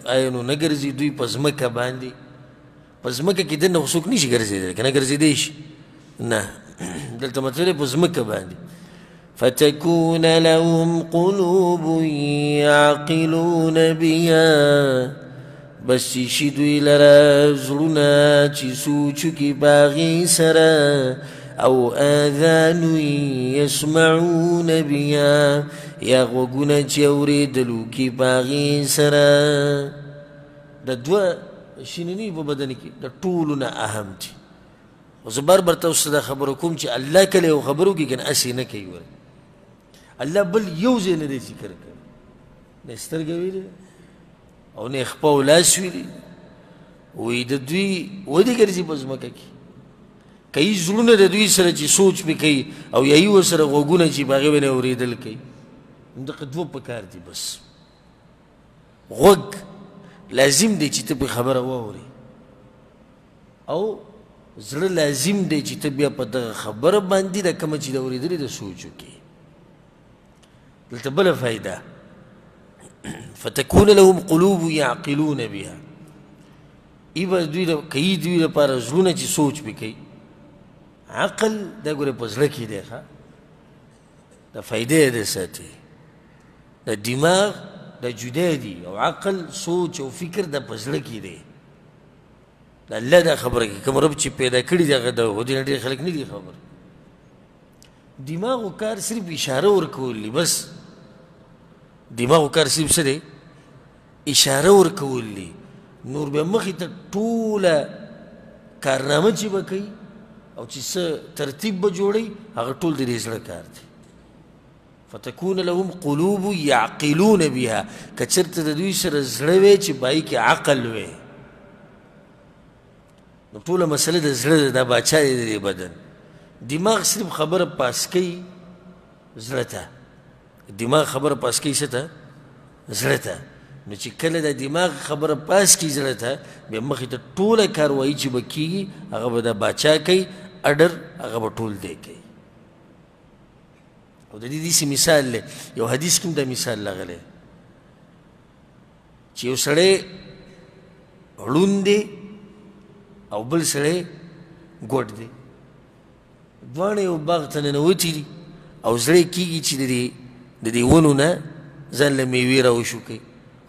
آیا نو نه ګرځي دوی په ځمکه باندې؟ په ځمکه کې دننه خو څوک نشي ګرځېدلی، که نه ګرځېدی شي؟ نه، دلته مطلب دی په ځمکه باندې. فتكون لهم قلوب يعقلون بها، بس چې شي دوی لره زړونه چې سوچ وکړي په هغې سره، او آذان يسمعون بها، یا غوږونه چې اورېدل وکړي په هغې سره. دا دوه شیونه نه په بدن کې، د ټولو نه اهم دي. خو زه بار بار تاسو ته دا خبره کوم چې الله کله یو خبره وکړي که نه هسې نه کوي. ورته الله بل یو ځای نه دی ذکر کړی، نه یې سترګه ویلې او نه یې خپه او لاس ویلي. وایي د دوی ودې ګرځي په ځمکه کې، که یې زړونه د دوی سره چې سوچ پې کوي او یا یې ورسره غوږونه چې په هغې باندې اورېدل کوي، همدغه دوه پکار دي. بس غوږ لازم دی چې ته پې خبره واورې، او زړه لازم دی چې ته بیا په دغه خبره باندې دا کومه چې د اورېدلې ده سوچ وکړې. دلته بله فایده، فتكون لهم قلوب يعقلون بها، ای به دوی کوي دوی لپاره زړونه چې سوچ پې کوي. عقل دا ګورې په زړه کې دی، ښه دا فایده یې ده ساتي. د دماغ دا جدا دي، او عقل سوچ او فکر دا په زړه کې دی. د الله دا خبره کوي، کوم رب چې پیدا کړي دی هغه د خو دې نه ډېر خلک نه دي خبر. دماغو کار صرف اشاره ورکول دي، بس دماغو کار صرف څه دی؟ اشاره ورکول دي. نور بیا مخې ته ټوله کارنامه چې به کوي او چې څه ترتیب به جوړوي هغه ټول د دې زړه کار دی. فتكون لهم قلوب يعقلون بها، که چېرته د دوی سره زړه وی چې په هغې کې عقل وی، نو ټوله مسله د زړه ده، دا باچا دی د دې بدن. دماغ صرف خبره پاس کوي زړه ته، دماغ خبره پاس کوي څه ته؟ زړه ته. نو چې کله د دماغ خبره پاس کړي زړه ته، بیا مخې ته ټوله کاروایي چې به کېږي هغه به د باچا کوي، اډر هغه به ټول دی کوي. او د دې داسې مثال دی، یو حدیث کې هم دا مثال راغلی چې یو سړی ړوند دی او بل سړی ګوډ دی، دواړه یو باغ ته ننوتي دي او زړه یې کېږي چې د دې ونو نه ځان له میوې راوشوکوي،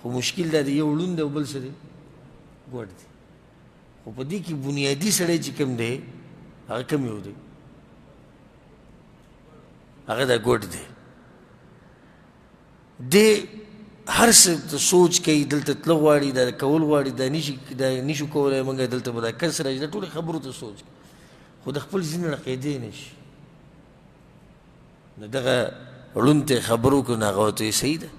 خو مشکل دا دی یو ړوند دی او بل څه دی ګوډ دی. خو په دې کې بنیادي سړی چې کوم دی هغه کوم یو دی؟ هغه دا ګوډ دی. دی هر څه ته سوچ کوي، دلته تله غواړي، دا کول غواړي، دا نشو کولی موږ، دلته به دا کس راشي، دا ټولې خبرو ته سوچ کوي، خو د خپل ځینې ړقېدی نه شي. نو دغه ړوند ته یې خبر وکړو، نو هغه ورته وایي صحیح ده،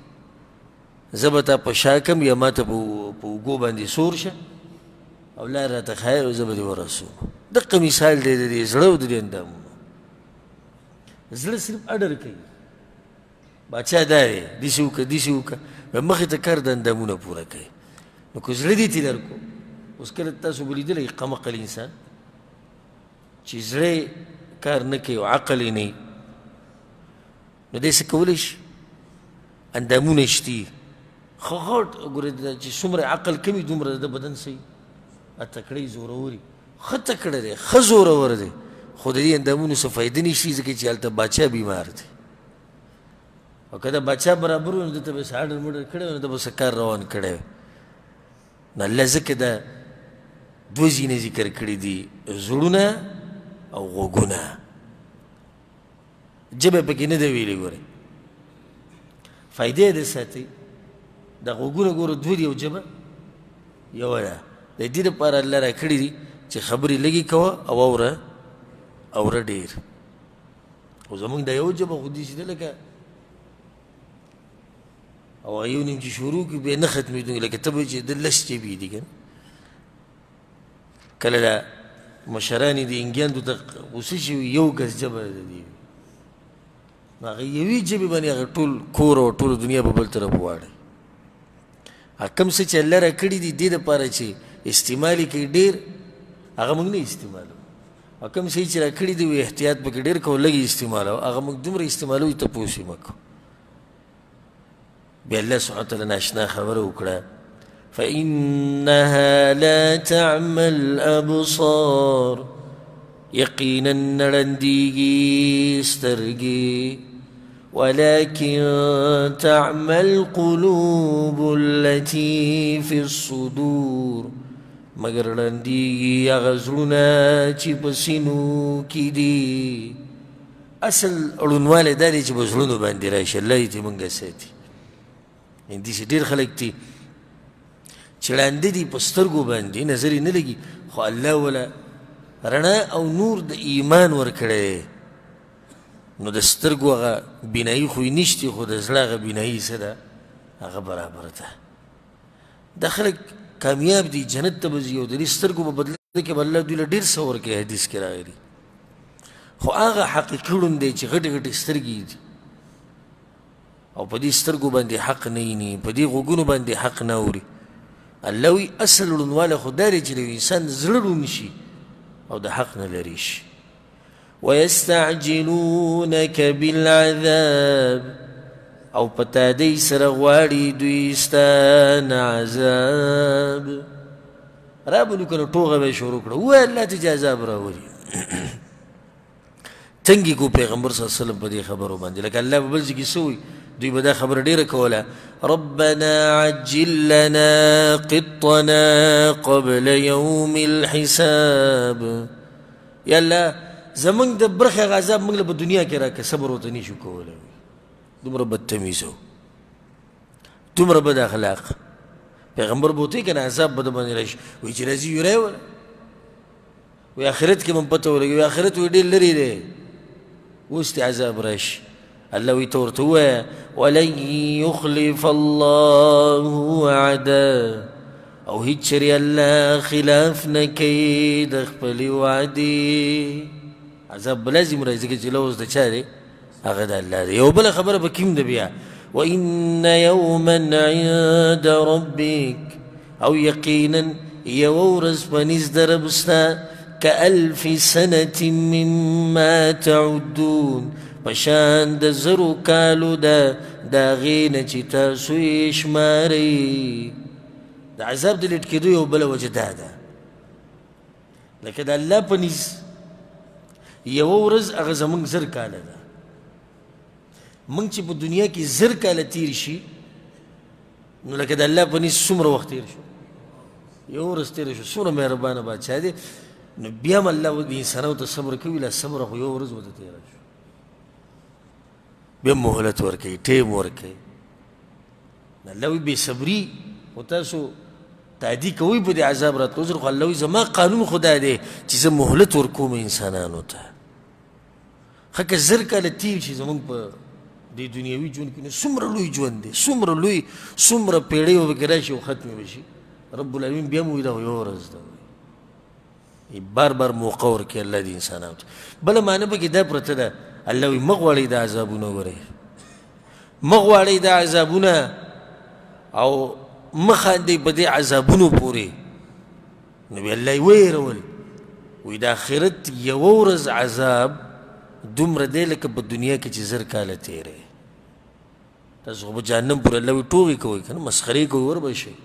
زه به تا په شا کړم یا ما ته په اوږو باندې سور شه او لار راته ښایه او زه به دې ورسوم. دقه مثال دی د دې زړه او د دې اندامونو. زړه صرف اډر کوي، باچا دا دی داسې وکړه داسې وکړه، بیا مخې ته کار د اندامونه پوره کوي. نو که زړه دې ترې درکړو، اوس کله تاسو به لیدلی قمقل انسان چې زړه کار نه کوي او عقل یې نه، نو دی څه کولی شي؟ اندامونه شتي ښه غټ، ګورې چې څومره عقل کمي دومره د بدن څه وي تکړه یې زورور وي، ښه تکړه دی، ښه زورور دی، خو د دې اندامونو څه فایده نشي ځکه چې هلته باچا بیمار دی. او که دا باچا برابر وي نو ده ته به څه اډر مډر کړی وي، نو ده به څه کار روان کړی وي. نو الله ځکه دا دوه ځینې ذکر کړي دي، زړونه او غوږونه. ژبه پکې نه ده ویلې، ګورې فایده یې ده ساتي. دا غوږونه ګوره دوه دي او ژبه یوه ده. د دې لپاره الله راکړي دي چې خبرې لږې کوه او اوره اوره ډېر. خو زمونږ دا یو ژبه خو داسې ده لکه او یو نیم چې شروع کړي بیا نه ختمېدونکې، لکه ته به چې د لس ژبې دي که نه. کله دا مشران یې د انګیاندو ته غوسه شي، یو ګز ژبه ده دې، نو هغه یوې ژبې باندې هغه ټول کور او ټوله دنیا په بل طرف واړوي. هغه کوم څه چې الله راکړي دي دې دپاره چې استعمال یې کوي ډېر، هغه موږ نه استعمالوو. او کوم څه چې راکړي دي وایي احتیاط پکې ډېر کوو، لږ یې استعمالوو، هغه موږ دومره استعمالوو چې تپوس یې مه کوو. بیا الله سبحانه وتعالی ناشنا خبره وکړه، فإنها لا تعمى الأبصار، یقینا نه ړندېږي سترګې، ولكن تعمى القلوب التي في الصدور، مګر ړندېږي هغه زړونه چې په سینو کې دي. اصل ړوندوالی دا دی چې په زړونو باندې راشي، الله دې ترې موږ ساتي. داسې ډېر خلک دي چې ړانده دي په سترګو باندې نظر یې نه لګي، خو الله وله رڼا او نور د ایمان ورکړی دی، نو د سترګو هغه بینایي خو یې نشتي، خو د زړه هغه بینایي څه ده، هغه برابر ده. دا خلک کامیاب دي، جنت ته به ځي او د دې سترګو په بدله کې به الله دوی له ډېر څه ورکوي، حدیث کې راغلي. خو هغه حقیقي ړوند دی چې غټې غټې سترګې دي او په دې سترګو باندې حق نه ویني، په دې غوږونو باندې حق نه اوري. الله وایي اصل ړوندوالی خو دا دی چې د یو انسان زړه ړوند شي او د حق نه لرې شي. ویستعجلونک بالعذاب، او په تادۍ سره غواړي دوی ستا نه عذاب. رابلو که نه ټوغه به یې شروع کړه، ووایه الله ته چې عذاب راولي. تنګې کو پیغمبر صلی الله علیه وسلم په دې خبرو باندې، لکه الله په بل ځای کې څه وایي، دوی به دا خبره ډېره کوله، ربنا عجل لنا قطنا قبل یوم الحساب. یا الله زمونږ د برخې هغه عذاب موږ له په دنیا کې راکړه، صبر ورته نه شو کولی. دومره بدتمیزه و، دومره بد اخلاق. پیغمبر به ورته وایي که نه عذاب به درباندې راشي، وایي چې راځي یې وله، وایي آخرت کې به هم پته ولګوي، وایي آخرت وایي ډېر لرې دی، اوس دې عذاب راشي. الله وایي ته ورته ووایه ولن یخلف الله وعده، او هیڅ چېرې الله خلاف نه کوي د خپلې وعدې. عذاب به لازم راځي ځکه چې لوظ د چا دی، هغه د الله دی. یوه بله خبره پکې هم ده بیا، وان یوما عند ربک، او یقینا یوه ورځ په نزد د رب ستا کألف سنة مما تعدون، په شان د زرو کالو ده د هغې نه چې تاسو یې شمارئ. د عذاب د لیټ کېدو یو بله وجه دا ده، لکه د الله په نزد یوه ورځ هغه زموږ 1000 کاله ده. موږ چې په دنیا کې 1000 کاله تېر شي، نو لکه د الله په نزد څومره وخت تېر شو؟ یوه ورځ تېره شو. څومره مهربانه بادشاه دی. نو بیا هم الله د انسانانو ته صبر کوي، لا صبر خو یوه ورځ ورته تېره شو، بیا مهلت ورکوي، ټایم ورکوي. الله وایي بې صبري خو تاسو تعدي کوئ په دې عذاب راتلو سره، خو الله وایي زما قانون خو دا دی چې زه مهلت ورکوم انسانانو ته. ښه که 1000 کاله تېر شي زموږ په دې دنیوي ژوند کې، نو څومره لوی ژوند دی، څومره لوی، څومره پېړۍ به پکې راشي او ختمې به شي. رب العالمین بیا هم وایي دا خو یوه ورځ ده، بار بار موقع ورکوي الله دې انسانانو ته. بله معنی پکې دا پرته ده، الله وایي مه غواړئ دا عذابونه، ګورئ مه غواړئ دا عذابونه او مه خاندئ په دې عذابونو پورې. نو بیا الله یې ویرول، وایي د آخرت یوه ورځ عذاب دومره دی لکه په دنیا کې چې 1000 کاله تېری. تاسو خو په جهنم پورې الله وایي ټوغې کوئ که نه، مسخرې کوئ، ور به شئ.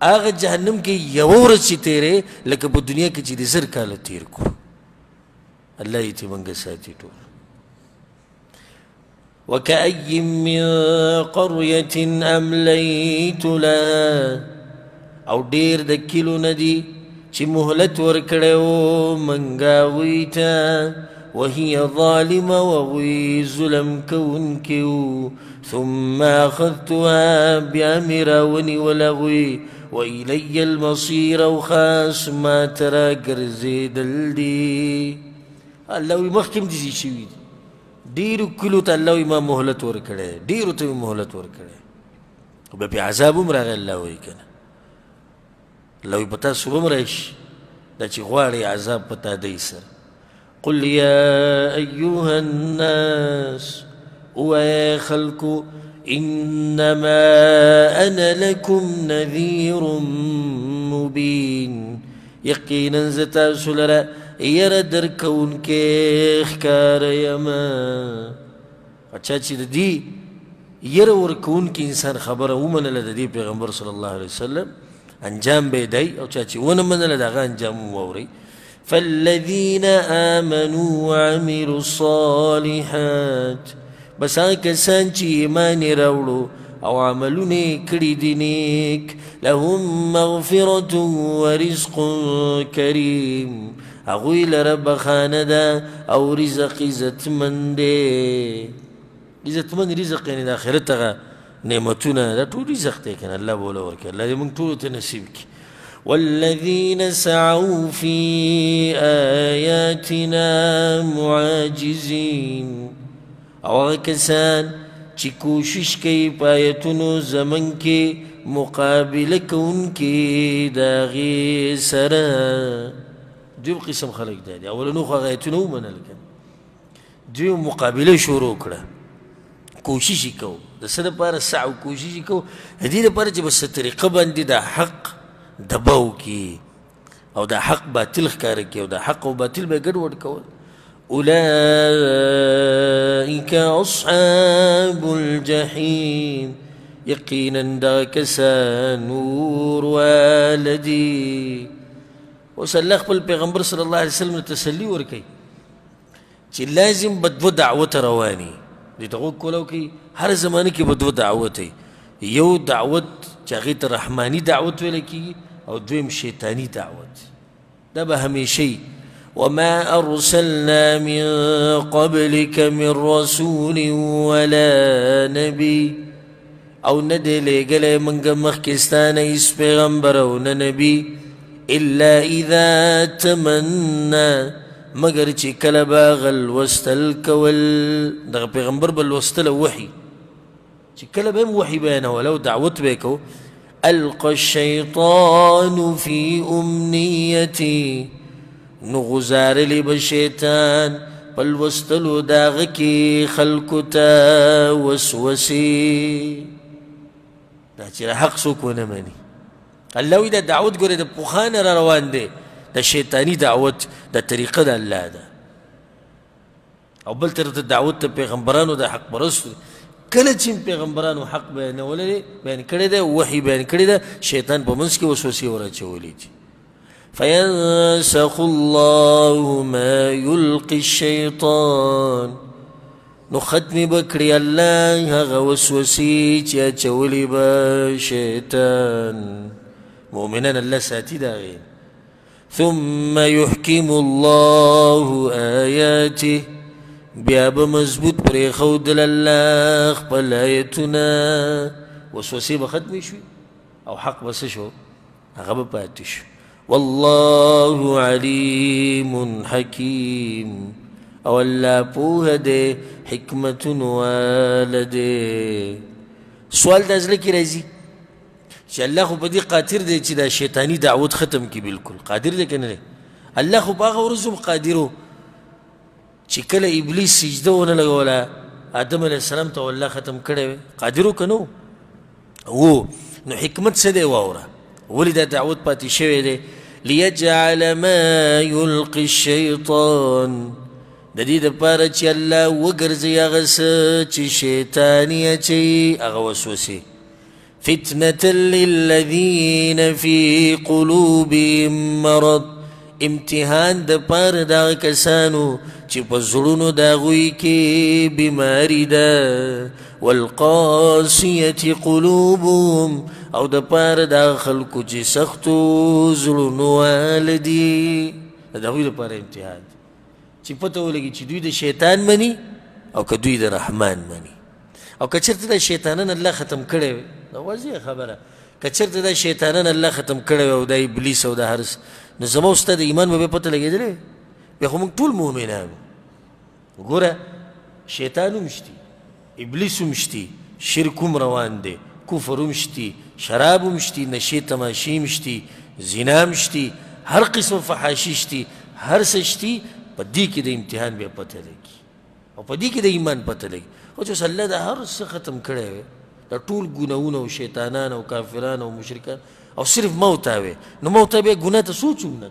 هغه جهنم کې یوه ورځ چې تېرې لکه په دنیا کې چې د 1000 کاله تېر کړو. الله یې ترې موږ ساتي ټول. وكأي من قرية أمليت لها، او ډېر د کلو نه دي چې مهلت ورکړی و موږ هغوی ته، وهي ظالمة، وهغوی ظلم کوونکي وو. ثم أخذتها، بیا مې راونیول هغوی، وإلي المصير، او خاص ما ته راګرځېدل دي. الله وایي مخکې هم داسې شوي دي، ډېرو کلو ته الله وایي ما مهلت ورکړی، ډېرو ته مې مهلت ورکړی، خو بیا پرې عذاب هم راغی. الله وایي که نه، الله وایي په تاسو به هم راشي دا چې غواړئ عذاب په تادۍ سره. قل يا أيها الناس، ووایه خلکو، إنما أنا لكم نذير مبين، یقینا زه تاسو لره یره درکوونکی ښکاره یم. چا چې د دې یره ورکوونکي انسان خبره ومنله د دې پیغمبر صلی الله علیه وسلم، انجام به یې دی، او چا چې ونه منله د هغه انجام هم واورئ. فالذین آمنوا وعملوا الصالحات، بس هغه کسان چې ایمان یې راوړو او عملونه یې کړي دي نیک، لهم مغفرة ورزق کریم، هغوی لره بخښنه ده او رزق عزتمن دی. عزتمن رزق یعنې د آخرت هغه نعمتونه، دا ټول رزق دی که نه، الله به وله ورکړي. الله دې موږ ټولو ته نصیب کړي. والذین سعوا فی آیاتنا معاجزین، او هغه کسان چې کوشش کوي په آیتونو زموږ کې مقابله کوونکي د هغې سره. دویم قسم خلک دا دي، اولنو خو هغه آیتونه ومنل که نه، دویم مقابله شروع کړه، کوشش یې کوو د څه دپاره؟ سعو کوشش یې کوو د دې دپاره چې په څه طریقه باندې د حق دباو کړي او د حق باطل ښکاره کړي، او د حق او باطل به یې ګډوډ کول. أولئك أصحاب الجحيم، یقینا دغه کسان اور واله دي. اوس الله خپل پیغمبر صلی الله علیه وسلم ته تسلي ورکوي چې لازم به دوه دعوته رواني دې ته غوږ کولاو کوي. هر زمانه کې به دوه دعوت وي، یو دعوت چې هغې ته رحماني دعوت ویل کېږي، او دویم شیطاني دعوت. دا به همیشه وي. وما أرسلنا من قبلك من رسول ولا نبي، او نه دی لېږلی موږ مخکې ستا نه هېڅ پیغمبر او نه نبي، إلا إذا تمنى، مګر چې کله به هغه لوستل کول، دغه پیغمبر به لوستله وحي، چې کله به هم وحي بیانوله او دعوت به یې کو، ألقى الشیطان في أمنیته، نو غزارلی به شیطان په لوستلو د هغه کې خلکو ته وسوسې. دا چې حق څوک ونه مني. الله وایي دا دعوت ګورې د پخوا نه را روان دی، د شیطاني دعوت د طریقه د الله ده. او بل طرف ته دعوت ته پیغمبرانو د حق پرستو، کله چې پیغمبرانو حق بیانولی بیان کړی دی، وحي بیان کړی ده، شیطان په منځ کې وسوسې وراچولې دي. فینسخ الله ما یلقي الشیطان، نو ختمې به کړي الله هغه وسوسې چې اچولې به شیطان. مؤمنان الله ساتي د هغې. ثم يحكم الله آياته، بیا به مضبوط پرېښودل الله خپل آیتونه. وسوسې به ختمې شوې او حق به څه شو؟ هغه به پاتې شو. والله علیم حکیم، او الله پوهه دی، حکمتونو واله دی. سوال دا زړه کې راځي چې الله خو په دې قادر دی چې دا شیطاني دعوت ختم کړي، بالکل قادر دی که نه دی؟ الله خو په هغه ورځ هم قادر و چې کله ابلیس سجده ونه لګوله آدم علیه السلام ته، الله ختم کړی وی، قادر و که نه و؟ نو حکمت څه دی؟ واوره، ولې دا دعوت پاتې شوی دی؟ لیجعل ما یلقي الشیطان، د دې دپاره چې الله وګرځوي هغه څه چې شیطان یې اچوي، هغه وسوسې. فتنة للذین فی قلوبهم مرض، امتحان د پاره د هغه کسانو چې په زړونو د هغوی کې بیماري ده. والقاسیة قلوبهم، او د پاره د هغه خلکو چې سختو زړونو واله دي، د هغوی دپاره امتحان دی چې پته ولګي چې دوی د شیطان مني او که دوی د رحمان مني. او که چېرته دا شیطانان الله ختم کړی وي، دا واضح خبره، که چېرته دا شیطانان الله ختم کړی وي او دا ابلیس او دا هر څه، نو زما او ستا د ایمان به بیا پته لګېدلی وي، بیا خو موږ ټول مؤمنان. ګوره شیطان هم شتي، ابلیس هم شتي، شرک هم روان دی، کفر هم شتي، شراب هم شتي، نشې تماشې هم شتي، زنا هم شتي، هر قسم فحاشي شتي، هر څه شتي. په دې کې د امتحان بیا پته لګي او په دې کې د ایمان پته لګي. خو چې اوس الله دا هر څه ختم کړی وي، دا ټول ګناهونه او شیطانان او کافران او مشرکان او صرف ما او تا وي، نو ما او تا بیا ګناه ته سوچ هم نه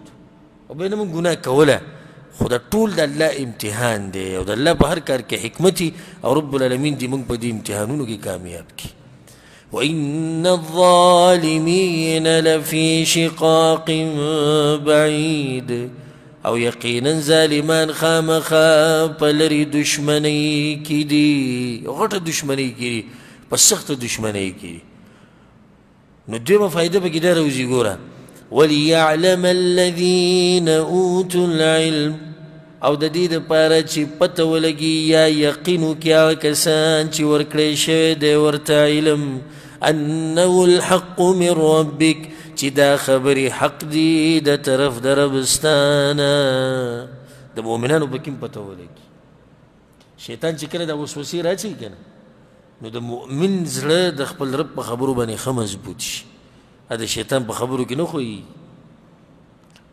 او بیا نه موږ ګناه کوله. خو دا ټول د الله امتحان دی او د الله په هر کار کې حکمت او رب العالمین دې موږ په دې امتحانونو کې کامیاب کړي. وإن الظالمین لفی شقاق بعید، او یقینا ظالمان خامخا په لرې دښمنۍ کې دي، غټه دښمنۍ کې دي، په سخته دښمنۍ کې دي. نو دویمه فایده پکې دا راوځي، ګوره، وليعلم الذين اوتوا العلم، او د دې دپاره چې پته ولګي یا یقین وکړي هغه کسان چې ورکړی شوی دی ورته علم، انه الحق من ربک، چې دا خبرې حق دي د طرف د رب ستا نه. د مؤمنانو پکې هم پته ولګي. شیطان چې کله دا وسوسې راچوي که نه، نو د مؤمن زړه د خپل رب په خبرو باندې ښه مضبوط شي، د شیطان په خبرو کې نه ښویېږي.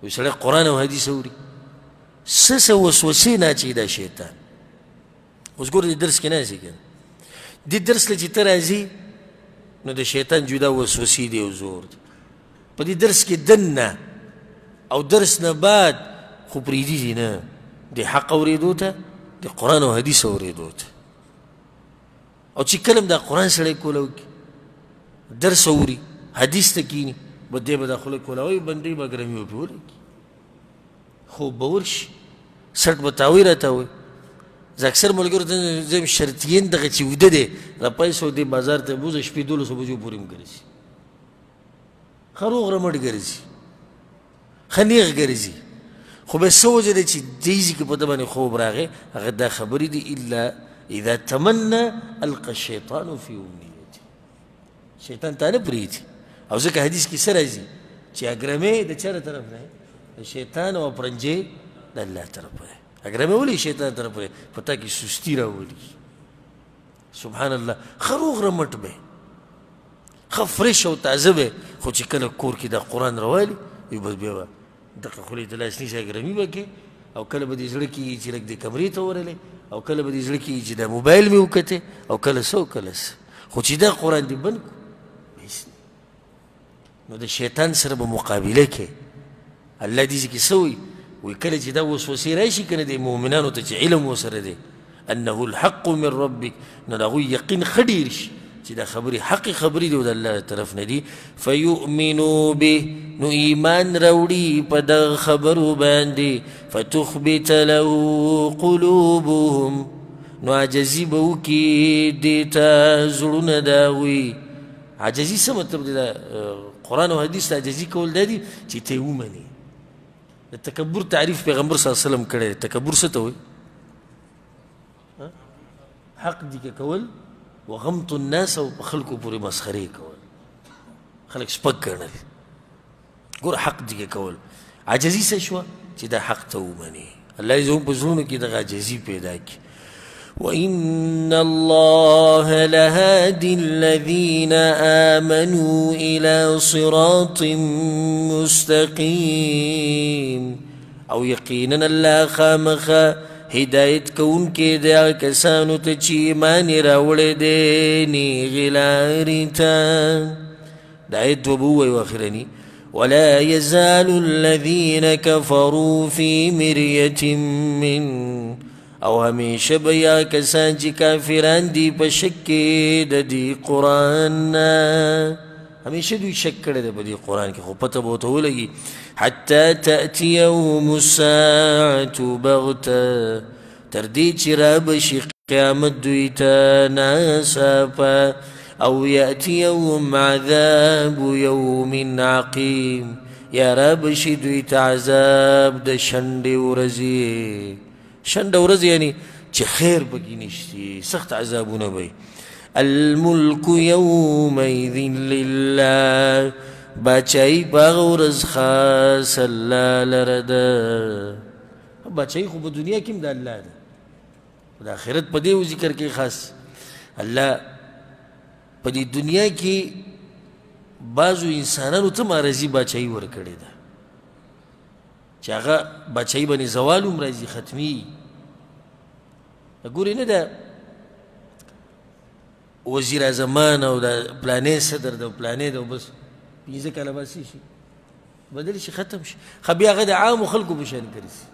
یو سړی قرآن او حدیث اوري، څه څه وسوسې نه اچوي دا شیطان. اوس ګوره دې درس کې نه راځي که نه، دې درس له چې ته راځي نو د شیطان جدا وسوسې دی او زور دی. په دې درس کې دننه او درس نه بعد خو پرېږدي دي نه، د حق اورېدو ته، د قرآن او حدیث اورېدو ته. او چې کله هم دا قرآن سړی کولاو کړي، درس اوري، حدیث ته کښېني، به دی به دا خوله کولاوي، بندوي به ګرمي به پرې ولګي، خوب به ورشي، سټ به تاوی راتاوي. زه اکثر ملګرو ته ځم، شرطیین دغه چې ویده دی راپاڅو دې بازار ته بوځه، شپې 12 بجو پورې هم ګرځي، ښه روغ رمټ ګرځي، ښه نېغ ګرځي، خو بیا څه وجه ده چې دې ځای کې په ده باندې خوب راغی؟ هغه دا خبرې دي، الا اذا تمنى القى الشیطان فی امنیته، شیطان تا نه پرېږدي. او ځکه حدیث کې څه راځي چې اګرمې د چا له طرف نه؟ د شیطان، او پرنجې د الله طرف نه. اګرمې ولې شیطان طرف نه؟ په تا کې سستی راولي. سبحان الله، ښه روغ رمټ به، ښه فرش او تازه به، خو چې کله کور کې دا قرآن راوالي، یو بس بیا به دغه خولې ته لاس نیسي، ګرمي به کې او کله به دې زړه کېږي چې لږ دې کمرې ته ورغلې، او کله به دې زړه کېږي چې دا موبایل مې وکتې، او کله څه او کله څه. خو چې دا قرآن دې بند کړو هېڅ نه. نو د شیطان سره به مقابله کوې. الله دې ځکه څه وایي؟ وایي کله چې دا وسوسې راشي که نه د مؤمنانو ته چې علم ورسره دی انه الحق من ربک، نو د هغوی یقین ښه ډېر شي چې دا خبرې حقې خبرې دي او د الله له طرف نه دي. فیؤمنو به، نو ایمان راوړي په دغه خبرو باندې. فتخبت له قلوبهم، نو عاجزي به وکړي دې ته زړونه د هغوی. عاجزي څه مطلب دی؟ دا قرآن او حدیث ته عاجزي کول دا دي چې ته یې ومنې. د تکبر تعریف پیغمبر صلی الله علیه وسلم کړی دی. تکبر څه ته وایي؟ حق دي کول وغمط الناس او په خلکو پورې مسخرې کول، خلک سپک ګڼل. ګوره حق دي کول، عاجزي څه شوه؟ چې دا حق ته ومني. الله یې زموږ په زړونو کې دغه عاجزي پیدا کړي. وإن الله لهادي الذين آمنوا إلى صراط مستقيم. او یقینا الله خامخا هدایت کوونکی دی هغه کسانو ته چې ایمان یې راوړی دی نیغې لارې ته. دا آیت دوه به ووایو اخرني. ولا يزال الذين كفروا في مرية من، او همیشه به یا کسان چې کافران دي په شک کې د دې قرآن نه. همیشه دوی شک کړی دی په دې قرآن کې، خو پته به ورته ولګي. حتی تأتیهم الساعة بغته، تر دې چې را به شي قیامت دوی ته ناڅاپه. او یأتیهم عذاب یوم عقیم، یا را به شي دوی ته عذاب د شنډې ورځې. شنډه ورځ یعنی چې خیر پکې نشتي، سخت عذابونه به وي. الملک یومئذ لله، باچایي په هغه ورځ خاص الله لره ده. باچایي خو په دنیا کې هم د الله ده، د آخرت په دې ذکر کې خاص الله. په دې دنیا کې بعضو انسانانو ته عارضي باچایي ورکړې ده چې هغه باچایي باندې زوال هم راځي، ختمي. ګورې نه ده وزیر اعظمان او د پلانې صدر ده او پلانې ده، بس 5 کاله بس شي بدل شي ختم شي. خو بیا هغه د عامو خلکو په شان ګرځي،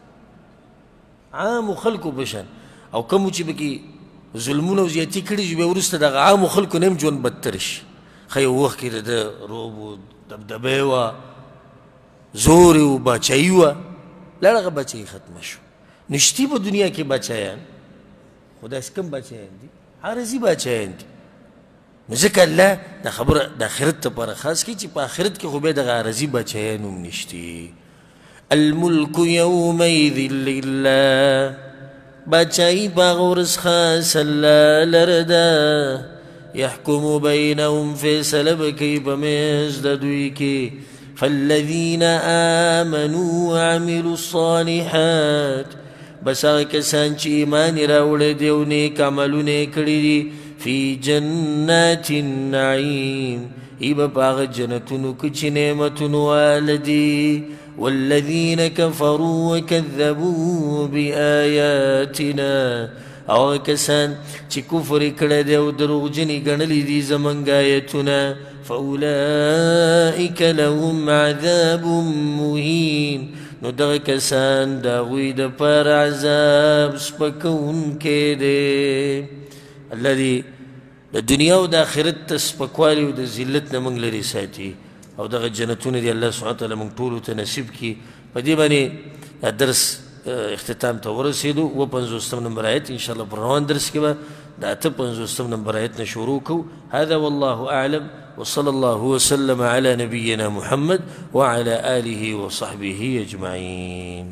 عامو خلکو په شان. او کومو چې پکې ظلمونه او زیاتي کړي چې بیا وروسته دغه عامو خلکو نه هم ژوند بدتر شي. ښه یو وخت کې د ده روب و دبدبه یې وه، زور یې و، باچایي وه، لاړه هغه باچایي ختمه شو. نو شتي په دنیا کې باچایان، خو داسې کم باچایان دي، عارضي باچایان دي. نو ځکه الله دا خبره د آخرت لپاره خاص کړي چې په آخرت کې خو بیا دغه عارضي باچایان هم نشتي. الملک یومئذ لله، باچایي په هغه ورځ خاص الله لره ده. يحكم بينهم، فیصله به کوي په منځ د دوی کې. فالذین آمنوا وعملوا الصالحات، بس هغه کسان چې ایمان یې راوړی دی او نیک عملونه یې کړي دي، فی جنات النعیم، ای به په هغه جنتونو کې چې نعمتونو واله دي. والذین کفروا وکذبوا بآیاتنا، او هغه کسان چې کفر یې کړی دی او دروغجن یې ګڼلي دي زموږ آیتونه، فأولئک لهم عذاب مهین، نو دغه کسان د هغوی دپاره عذاب سپکوونکی دی. الله دې د دنیا او د آخرت ته سپکوالی او د ذلت نه موږ لرې ساتي، او دغه جنتونه دې الله سبحانه وتعالی موږ ټولو ته نصیب کړي. په دې باندې دا درس اختتام ته ورسېدو. 57 نمبر آیت ان شاء الله په روان درس کې به د 58 نمبر آیت نه شروع کوو. هذا والله اعلم، وصلى الله وسلم على نبينا محمد وعلى آله وصحبه أجمعين.